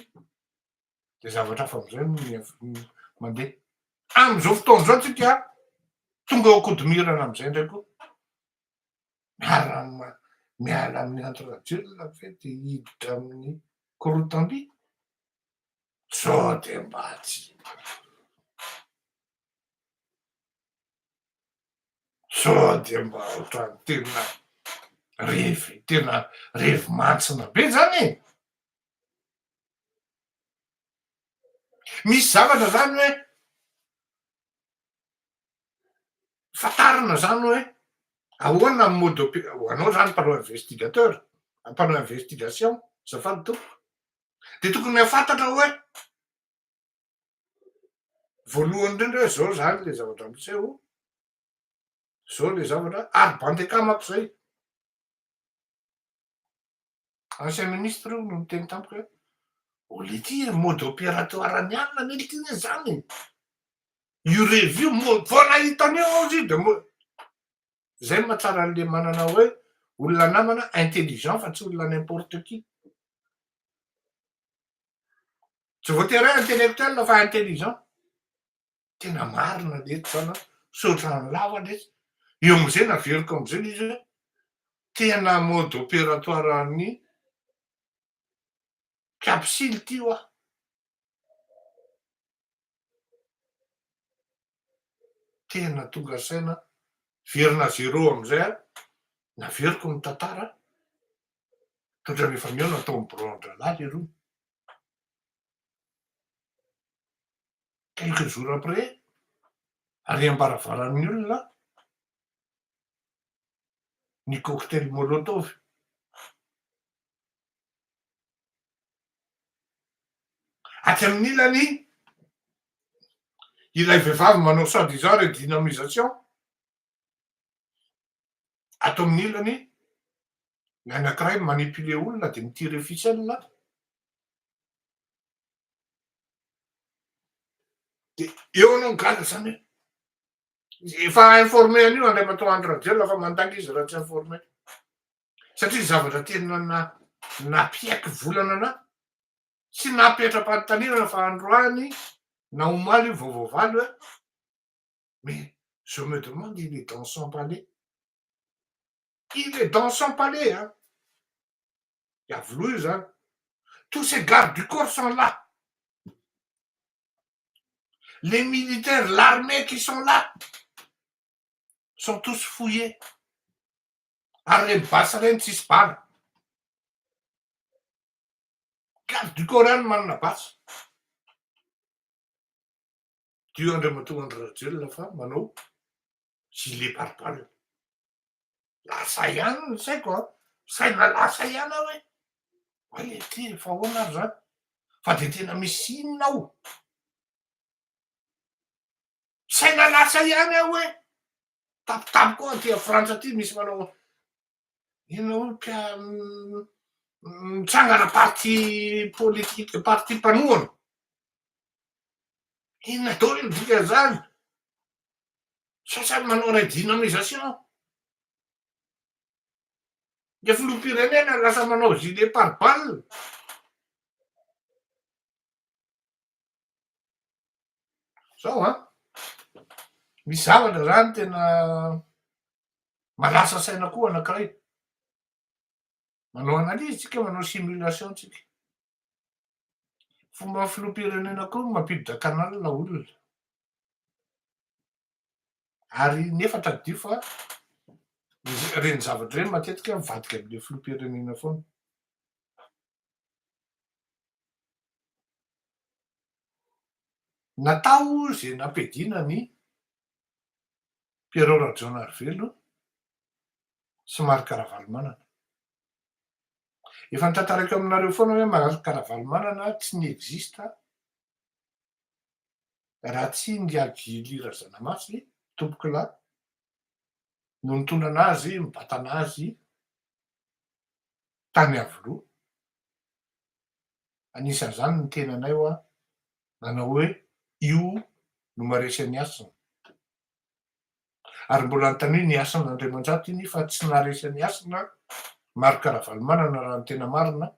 dia zavatra hafa amin'izay no mandeha. Amin'izao fotoana izao tsika tonga eo an-kodimirana amin'izay indray koa. Miara miala amin'ny Andry Rajoelina ve dia hiditra amin'ny korotam-by? Sao dia mba tsy Sao dia mba ohatran'ny tena revy tena revy mantsina be zany e! Misy zavatra zany hoe fantarina zany hoe ahoana ny mode ope- ho anao zany mpanao investigateur, mpanao investigation azafady tompoko, de tokony hahafantatra hoe voalohany indrindra hoe zao zany le zavatra miseho, zao le zavatra, ary bandy akamako zay. Ancien ministre io no niteny tamiko hoe olona ity e, mode opératoire ny alina anie ity anie zany e. Io revy io mode, vao nahita an'io aho izy de mode, zay no mahatsara an'le manana hoe olona namana intelligent fa tsy olona n'importe qui. Tsy voatery hoe intellectuel fa intelligent. Tena marina letsy zany an, misaotra an'i lava letsy, eo amizay naveriko amizay le izy hoe tena mode opératoire an'ny capsule ty hoa. Tena tonga saina, verina zéro amizay aho, naveriko ny tantara, toa efa mihaona tao amin'ny birao an-drahalahy leroa. Quelques jours après, ary am-baravaran'ny olona ny cocktail molotov. Atsy amin'ny ilany, ilay vehivavy manao soi disant redynamisation, ato amin'ny ilany, ilay anankiray mi-manipuler olona dia mi-tirer ficelle, De eo anao migaga zany hoe, efa informé an'io Andriamatoa Andry Rajoelina fa mandainga izy raha tsy informé. Satria zavatra tena na nampiaiky volana anah sy nampietram-panontaniana fa androany na omaly io vao voavaly hoe mais je me demande il est dans son palais. Il est dans son palais hein. Iavoloha io zany. Tous ces gardes du corps sont là. Les militaires, l'armée qui sont là sont tous fouillés. Ary reny basy reny tsisy bala. Garde du corps ihany manana basy. Dio Andriamatoa Andry Rajoelina fa manao gilet pare-balles. Lasa ihany ny saiko an! Saina lasa ihany aho hoe, oay ity efa ahoana ary zany? Fa de tena misy inona ao? Saina lasa ihany aho hoe, tampotampoka koa aty Frantsa aty misy manao inona hono ka mitsangana parti politique, parti mpanohana. Inona daholo ny dikan'izany? Sasany manao redynamisation. Le filoham-pirenena lasa manao gilet pare balle. Zao an, misy zavatra zany tena mahalasa saina koa anankiray. Manao analyse tsika, manao simulation tsika. Fomba filoham-pirenena koa mampiditra canal olona. Ary nefa tadidio fa ireny zavatra ireny matetika mivadika amin'ilay filoham-pirenena foana. Natao izay nampiadiana an'i Pierrot Rajaonarivelo sy Marc Ravalomanana. Efa notantaraiko aminareo foana hoe Marc Ravalomanana tsy ni-existe raha tsy ingahy Guy Razanamasy, tompokolahy, no nitondra anazy, nibatana azy tany Iavoloha. Anisan'izany ny tenanay hoa nanao hoe io no maharesy an'i Hasina. Ary mbola anontanio ny Hasina Andriamanjato iny fa tsy naharesy an'i Hasina Marc Ravalomanana raha ny tena marina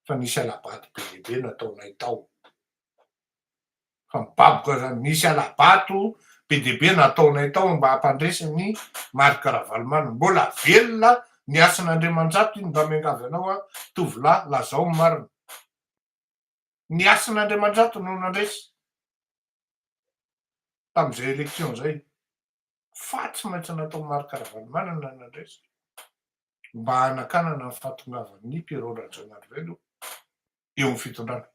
fa nisy alabato be dia be nataonay tao. Fa mibaboka zany, nisy alabato be dia be nataonay tao mba hampandresy an'i Marc Ravalomanana. Mbola velona ny Hasina Andriamanjato iny mba miangavy anao aho tovolahy lazao ny marina. Ny Hasina Andriamanjato no nandresy tamin'izay élection zay. Fa tsy maintsy nataon'i Marc Ravalomanana nandresy mba hanakanana ny fahatongavan'i Pierrot Rajaonarivelo eo amin'ny fitondrana,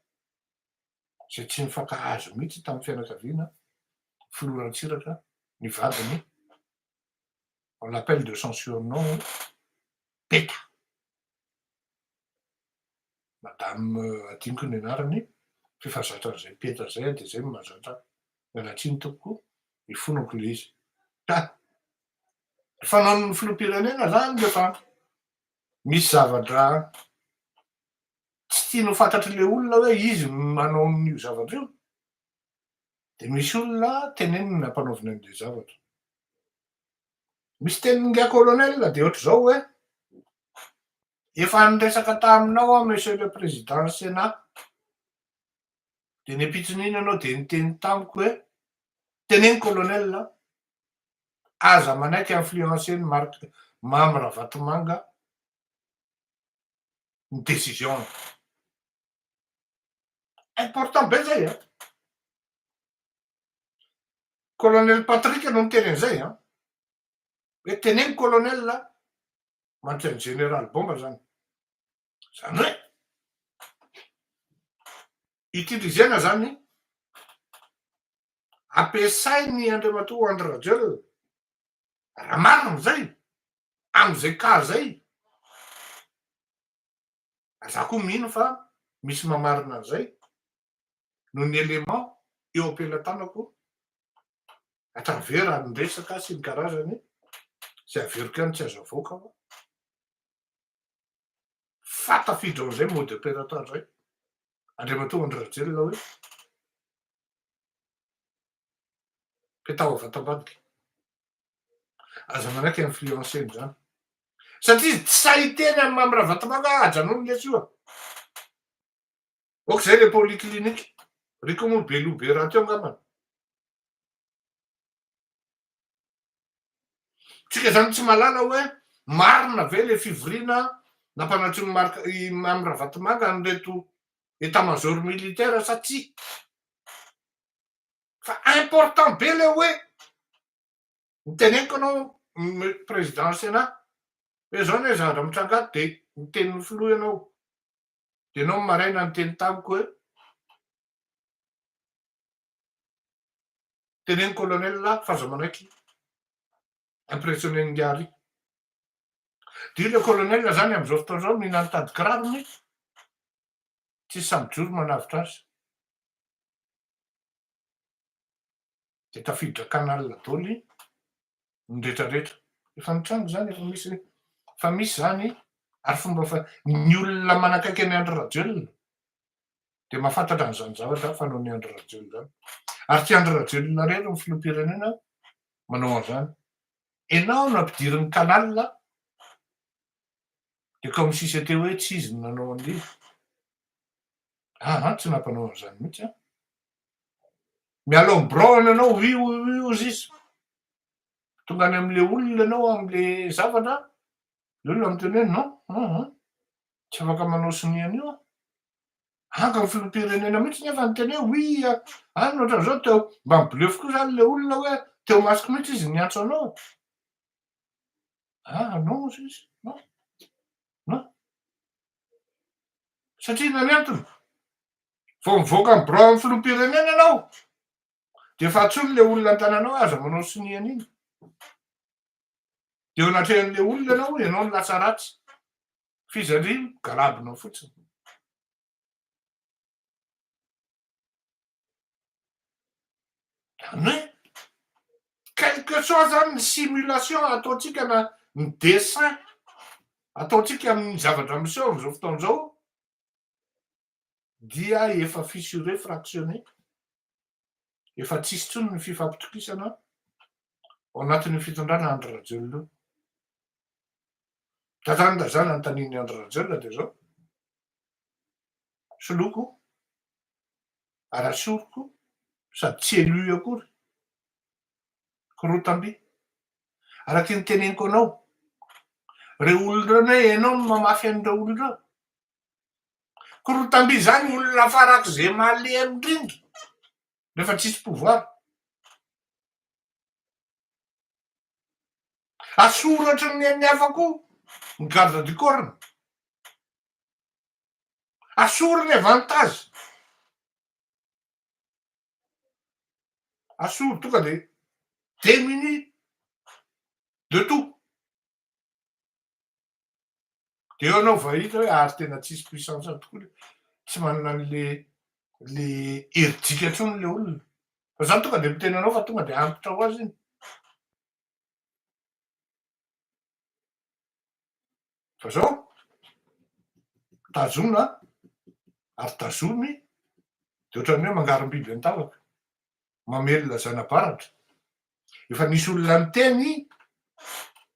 izay tsy nifankahazo mihitsy tamin'ny fianakaviana Filoha Ratsiraka, ny vadiny, on l'appelle de son surnom Peta. Madame adinoko ny anarany, f'efa zatra an'izay Peta izay aho dia izay no mahazatra ahy. Miala tsiny tompoko, ifonako ilay izy. Ka fanaon'ny filoham-pirenena izany rehefa misy zavatra tsy tiany ho fantatr'ilay olona hoe izy no manao an'io zavatra io, dia misy olona teneniny ampanaoviny an'ilay zavatra. Misy tenin'ingahy colonel dia ohatr'izao hoe, efa niresaka taminao aho monsieur le président ny sénat, dia ny ampitson'iny ianao dia niteny tamiko hoe, teneno colonel, aza manaiky influencer-n'i Marc Mamy Ravatomanga ny décision-ny. Important be zay an! Colonel Patrick no niteny an'izay an! Hoe teneno colonel mantsy an'i général Bomba zany. Zany hoe utilisena zany ampiasain'i Andriamatoa Andry Rajoelina raha marina zay am'izay cas zay. Ary za koa mino fa misy mamarina an'izay noho ny élément eo am-pelatanako à travers ny resaka sy ny karazany izay averiko ihany tsy azo avoaka aho fa tafiditra ao amin'izay mode opératoire zay Andriamatoa Andry Rajoelina hoe petaho avy ato ambadika. Aza manaiky influencer-ny zany. Satria izy tsy sahy hiteny amin'i Mamy Ravatomanga hoe ajanony lesy io a. Ok zay le polyclinique. Ry koa moa be loha be rahateo angambany. Tsika zany tsy mahalala hoe marina ve le fivoriana nampanantsoin'i Marc i Mamy Ravatomanga an'ireto état major militaire sa tsia. Fa important be le hoe niteneniko anao président sénat hoe zao anie zavatra mitranga ato de niteny ny filoha ianao de ianao maraina niteny tamiko hoe teneno colonel fa aza manaiky impressionné n'ingahy de io le colonel zany am'izao fotoana zao mihinana tady kirarony tsisy sahy mijoro manavotra azy. Dia tafiditra canal daholo ny retraretra. Efa nitranga izany, efa misy, efa misy izany ary fomba fa ny olona manakaiky an'i Andry Rajoelina dia mahafantatra an'izany zavatra fanaon'i Andry Rajoelina izany. Ary tsy Andry Rajoelina irery ny filoham-pirenena manao an'izany. Enao no ampidirin'ny canal dia comme si c'était hoe tsy izy no nanao an'ilay izy. Aa tsy nampanao an'izany mihitsy aho. Miala ao amin'ny birao any ianao, oui oui oui hozy izy. Tonga any amin'ilay olona ianao amin'ilay zavatra, ilay olona miteny hoe non, aa tsy afaka manao sonia an'io aho. Anga ny filoham-pirenena mihitsy nefa niteny hoe oui any ohatran'izao teo, mba mi-bluff koa izany ilay olona hoe teo masoko mihitsy izy niantso anao. Ah non hozy izy, non, non. Satria inona ny antony? Vao mivoaka ny birao amin'ny filoham-pirenena ianao dia efa antsoiny ilay olona an-tanàna hoe aza manao sonia an'iny. Dia eo anatrehan'ilay olona ianao, ianao no lasa ratsy. F'izy ndry migalabona fotsiny. Zany hoe quel que soit zany ny simulation ataontsika na ny dessin ataontsika amin'ny zavatra miseho amin'izao fotoana izao dia efa fissuré, fractionné, efa tsisy intsony ny fifampitokisana ao anatin'io fitondrana Andry Rajoelina io. Za zany raha za nanontanian'i Andry Rajoelina dia zao, soloiko ary asoriko sady tsy élu akory, korotam-by. Araky ny teneniko anao, reo olona ireo anie ianao no mamafy an'ireo olona ireo. Korotam-by izany olona farak'izay malemy indrindra rehefa tsisy pouvoir. Asoratry ny an'ny hafa koa ny garde du corps-ny. Asory ny avantage. Asory tonga de démuni de tout. De eo anao vao hahita hoe ary tena tsisy puissance tokoa le, tsy manana an'le le herijika intsony le olona. Fa za tonga de miteny anao fa tonga de antitra ho azy iny. Fa zao, tazona ary tazomy de ohatran'ny hoe mangarom-biby an-tavaka, mamelona zana-baratra. Efa nisy olona niteny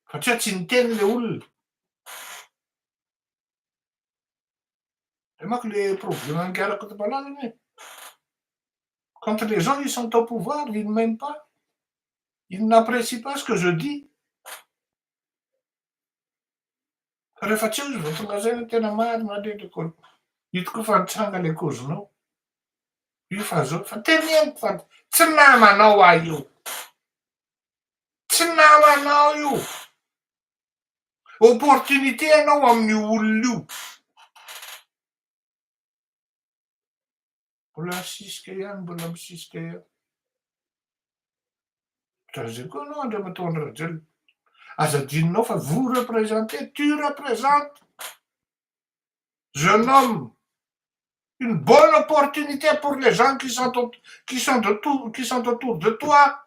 fa tsy hoe tsy niteny le olona. Zay manko le problème an'i Rakotomalala anie. Quand les gens ils sont au pouvoir, ils ne m'aiment pas, ils n'apprécient pas ce que je dis. Fa rehefa tsy eo izy vao tonga saina tena marina anie le cause. Io tokoa fa nitranga le cause-nao. Io fa zao, fa teneniko fa tsy namanao aho io. Tsy namanao io. Opportunité ianao amin'io olona io. Mbola misisika ihany, mbola misisika ihany. Ohatran'izay koa ianao Andriamatoa Andry Rajoelina. Aza adinonao fa vous représentez, tu représentes jeune homme une bonne opportunité pour les gens qui sont qui sont de tout qui sont autour de toi.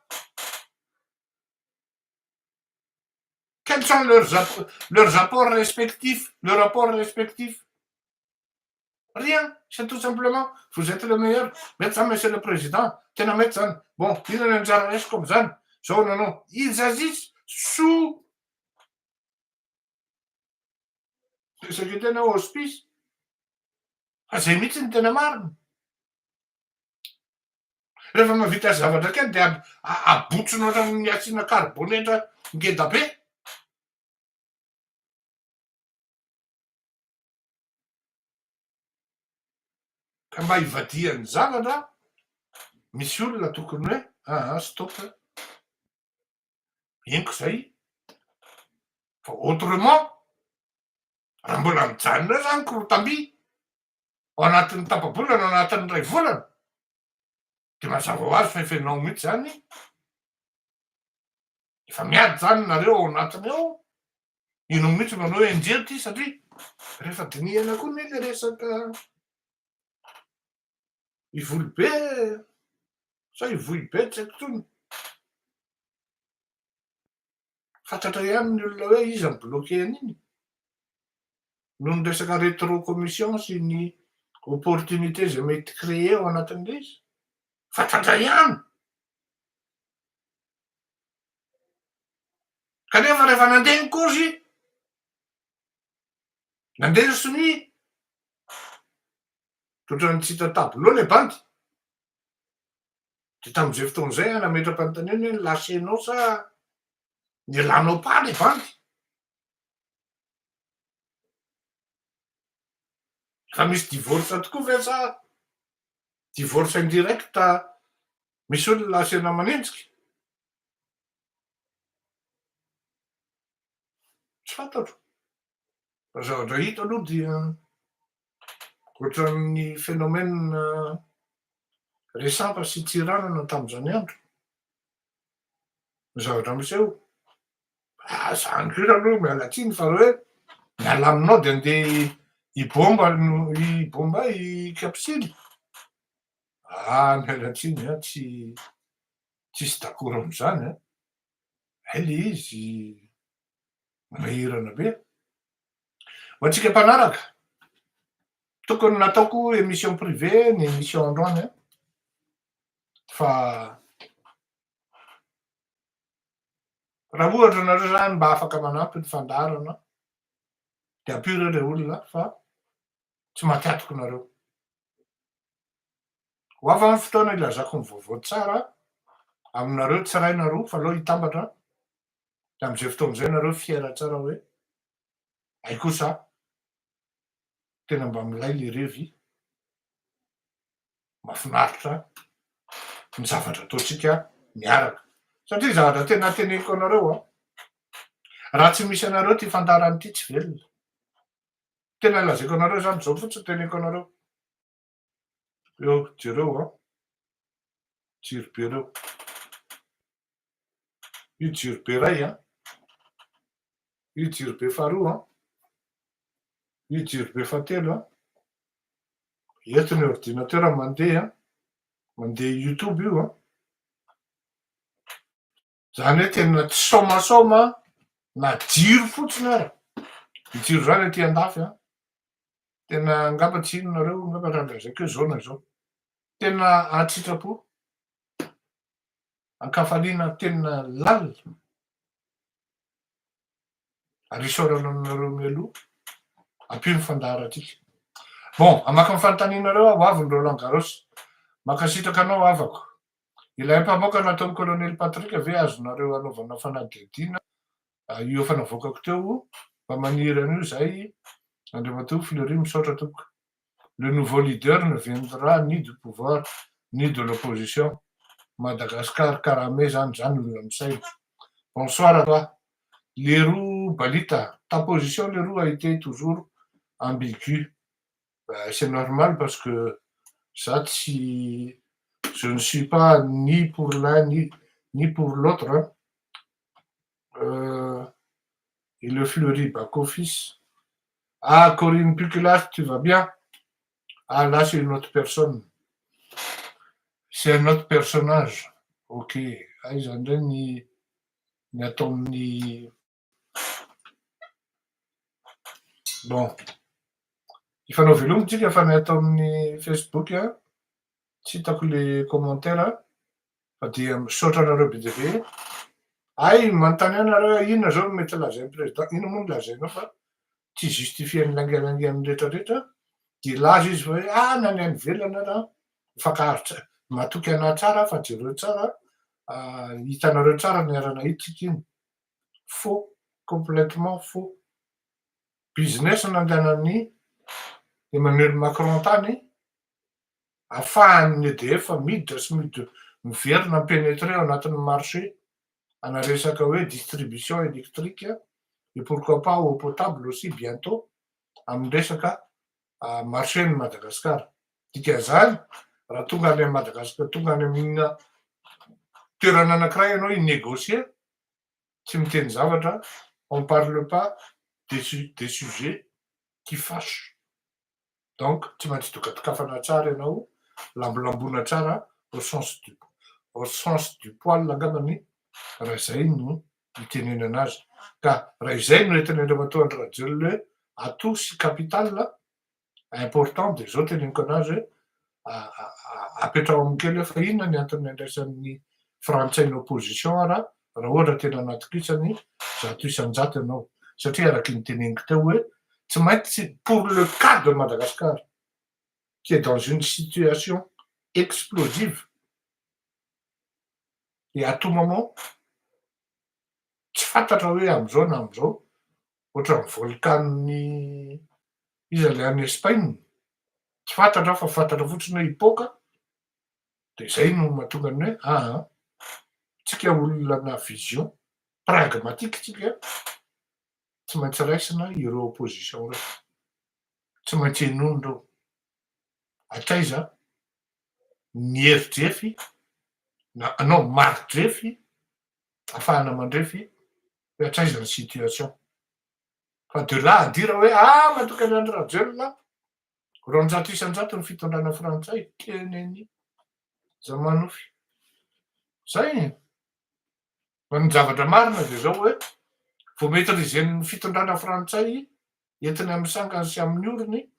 Quels sont leurs leurs apports respectifs, leurs rapports respectifs? Rien, c'est tout simplement vous êtes le meilleur, mety zany monsieur le président, tena mety zany, bon inona ny anjara raisiko am'zany, zao nanao, ils agissent sous. Saika tena hospice. Fa zay mihitsy ny tena marina. Rehefa mahavita zavatra kely dia abotsina ohatran'ny asiana karibonetra ngeda be. Ka mba hivadihan'ny zavatra, misy olona tokony hoe aa stop, henoko izay, fa autrement raha mbola mijanona eo zany korotam-by ao anatin'ny tapa-bolana, ao anatin'ny iray volana, de mazava ho azy fa efa ianao mihitsy zany, efa miady zany nareo ao anatiny ao, ianao mihitsy manao hoe enjeho ity satria rehefa dinihana koa anie le resaka Ivolobe sa Ivohibe tsy haiko intsony, fantatra ihany ny olona hoe iza no bloquer an'iny noho ny resaka rétro-commission sy ny opportunité izay mety créer ao anatin'ilay izy, fantatra ihany. Kanefa rehefa nandeha ny kozy, nandeha ny sonia, ohatran'ny tsy hita tableau ilay bandy. Dia tamin'izay fotoana izay aho nametra-panontaniana hoe ni-lâcher-nao sa nialanao pas ilay bandy? Efa misy divorce tokoa ve sa divorce indirect misy olona asiana manenjika? Tsy fantatro. Fa zavatra hita aloha dia ohatran'ny phénomène Resampa sy Tsiranana tamin'izany andro ny zavatra miseho. Ah, zany koa aloha miala tsiny fa hoe miala aminao dia andeha hibomba no hibomba i Kapsily. Ah, miala tsiny an, tsy tsisy d'accord amin'izany an. Hay le izy manahirana be. Ho antsika mpanaraka, tokony nataoko émission privée ny émission androany an, fa raha ohatra nareo zany mba afaka manampy ny fandaharana de ampio re le olona fa tsy maty atoko nareo. Ho avy ny fotoana ilazako ny vaovao tsara aminareo tsy iray na roa fa aleo hitambatra de am'izay fotoana izay nareo fier tsara hoe hay kosa tena mba milay le revy, mahafinaritra ny zavatra ataontsika miaraka. Satria zavatra tena teneniko anareo an, raha tsy misy anareo ty fandaharana ity tsy velona. Tena lazaiko anareo zany, zao fotsiny teneniko anareo. Eo, jereo an, jiro be reo. Io jiro be ray an, io jiro be faharoa an, io jiro be fahatelo an, eto ny ordinateur mandeha an, mandeha youtube io an, zany hoe tena tsy saomasaoma na jiro fotsiny ara, ny jiro zany aty andafy an, tena angamba tsy hino nareo angamba raha lazaiko hoe zao na zao, tena an-tsitrapo. Ankafaliana tena lalina ary isaorana anareo mialoha ampio ny fandaharantsika. Bon, hamaky ny fanontanianareo aho, ho avy ny Roland Garros. Mankasitraka anao havako. Ilay ampamoaka nataon'i Colonel Patrick ve azonareo anaovana fanadihadiana io efa navoakako teo, mba maniry an'io izahay Andriamatoa Fleury, misaotra tompoko. Le nouveau leader ne viendra ni du pouvoir ni de l'opposition. Madagascar karame zany, zany olona misaina. Bonsoir à toi. Leroa Balita, ta position leroa a été toujours ambiguë. C'est normal parce que za tsy je ne suis pas ni pour l'un ni ni pour l'autre. Et le Fleury Back-Office. Ah, Corinne Puculas, tu vas bien? Ah, là, c'est une autre personne. C'est un autre personnage. Ok. Aiza indray ny ny atao amin'ny bon. Hifanao veloma tsika fa ny atao amin'ny Facebook a, tsy hitako le commentaire fa dia misaotra anareo be dia be. Ay, manontany ahy nareo hoe inona zao no mety lazain'ny président, inona moa no lazainao fa. tsy justifier-n'ny laingalaingany rehetrarehetra, de hilaza izy fa hoe ah na ny any ivelany ara mifankahazo tsara, matoky anah tsara fa jereo tsara, hitanareo tsara niara-nahita tsika iny. Faux, complètement faux. Business nandehanan'i Emmanuel Macron tany, ahafahan'ny EDF miditra sy mid- miverina mi-pénétrer ao anatin'ny marché ana resaka hoe distribution électrique et pourquoi pas eau potable aussi bientôt amin'ny resaka marché ny Madagasikara. Dikan'izany raha tonga any Madagasikara, tonga any amina toerana anankiray ianao hi-négocier, tsy miteny zavatra, on parle pas des sujets qui fâchent. Donc tsy maintsy dokadokafana tsara ianao, lambolambona tsara au sens du poil angambany raha izay no itenenana azy. Ka raha izay no entin'ny Andriamatoa Andry Rajoelina hoe atout sy capital important, de zao teneniko anazy hoe apetraho aminy kely hoe fa inona ny antony andraisan'ny frantsay ny opposition raha ohatra tena anatokisany 100% ianao, satria araky ny teneniko teo hoe tsy maintsy pour le cas de Madagascar qui est dans une situation explosive et à tout moment tsy fantatra hoe am'izao na am'izao, ohatran'ny volcan-ny iza le any Espagne, tsy fantatra fa fantatra fotsiny hoe hipoka, de zay no mahatonga ny hoe aa tsika olona na vision pragmatique tsika, tsy maintsy raisina ireo opposition reo, tsy maintsy henoina reo, hatraiza ny heridrefy na anao maridrefy ahafahana mandrefy hoe hatraiza ny situation. Fa de là à dire hoe ah matoky an'i Andry Rajoelina 200% ny fitondrana frantsay, teneny za manofy zay. Fa ny zavatra marina de zao hoe vo maîtriser-n'ny fitondrana frantsay entiny amy sangany sy amin'ny orony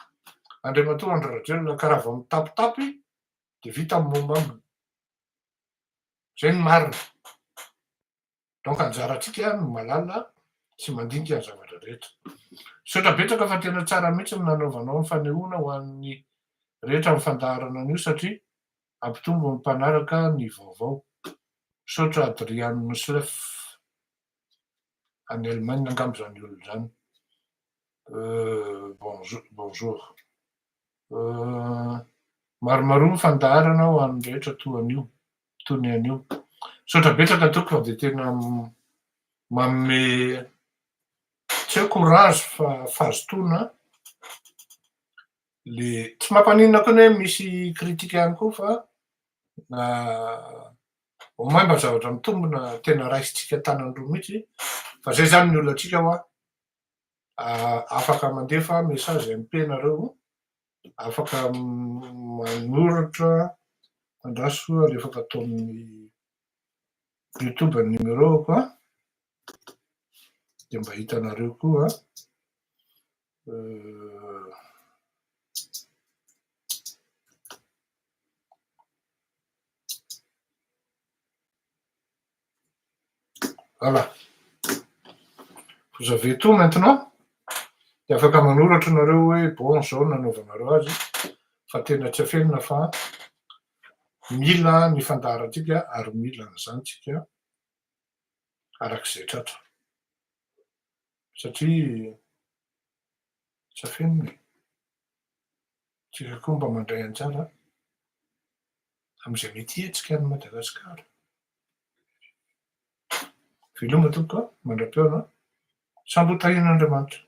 Andriamatoa Andry Rajoelina, ka raha vao mitapitapy de vita amy momba aminy zay ny marina. Donc anjaratsika no malala sy mandinika ny zavatra rehetra. Misaotra betsaka fa tena tsara mihitsy ny nanaovanao ny fanehoana ho an'ny rehetra amy fandaharana an'io, satria ampitombo ny mpanaraka ny vaovao. Misaotra Adrian Slef any Allemagne angamba zany olona zany. Bonjour, bonjour. Maromaro ny fandaharana ho an'ny rehetra toa an'io, toy ny an'io. Misaotra betsaka tompoko fa de tena manome tsy hoe courage fa fahazotoana, le tsy mampaninona koa ny hoe misy kritika ihany koa, fa au moins mba zavatra mitombina tena raisitsika tanandroa mihitsy. Fa zay zany ny olona atsika hoa afaka mandefa message MP nareo, afaka manoratra, andraso alefako atao amin'ny YouTube ny numéro ko a, de mba hitanareo koa. Voilà, vous avez tout maintenant, de afaka manoratra nareo hoe bon zao nanaovanareo azy fa tena tsy afenina fa mila ny fandaharantsika ary mila an'izany tsika arak'izay tratra, satria tsy afenina e, tsika koa mba mandray anjara am'izay mety hetsika any Madagasikara. Veloma tompoko a, mandra-pihaona, samby ho tahian'Andriamanitra.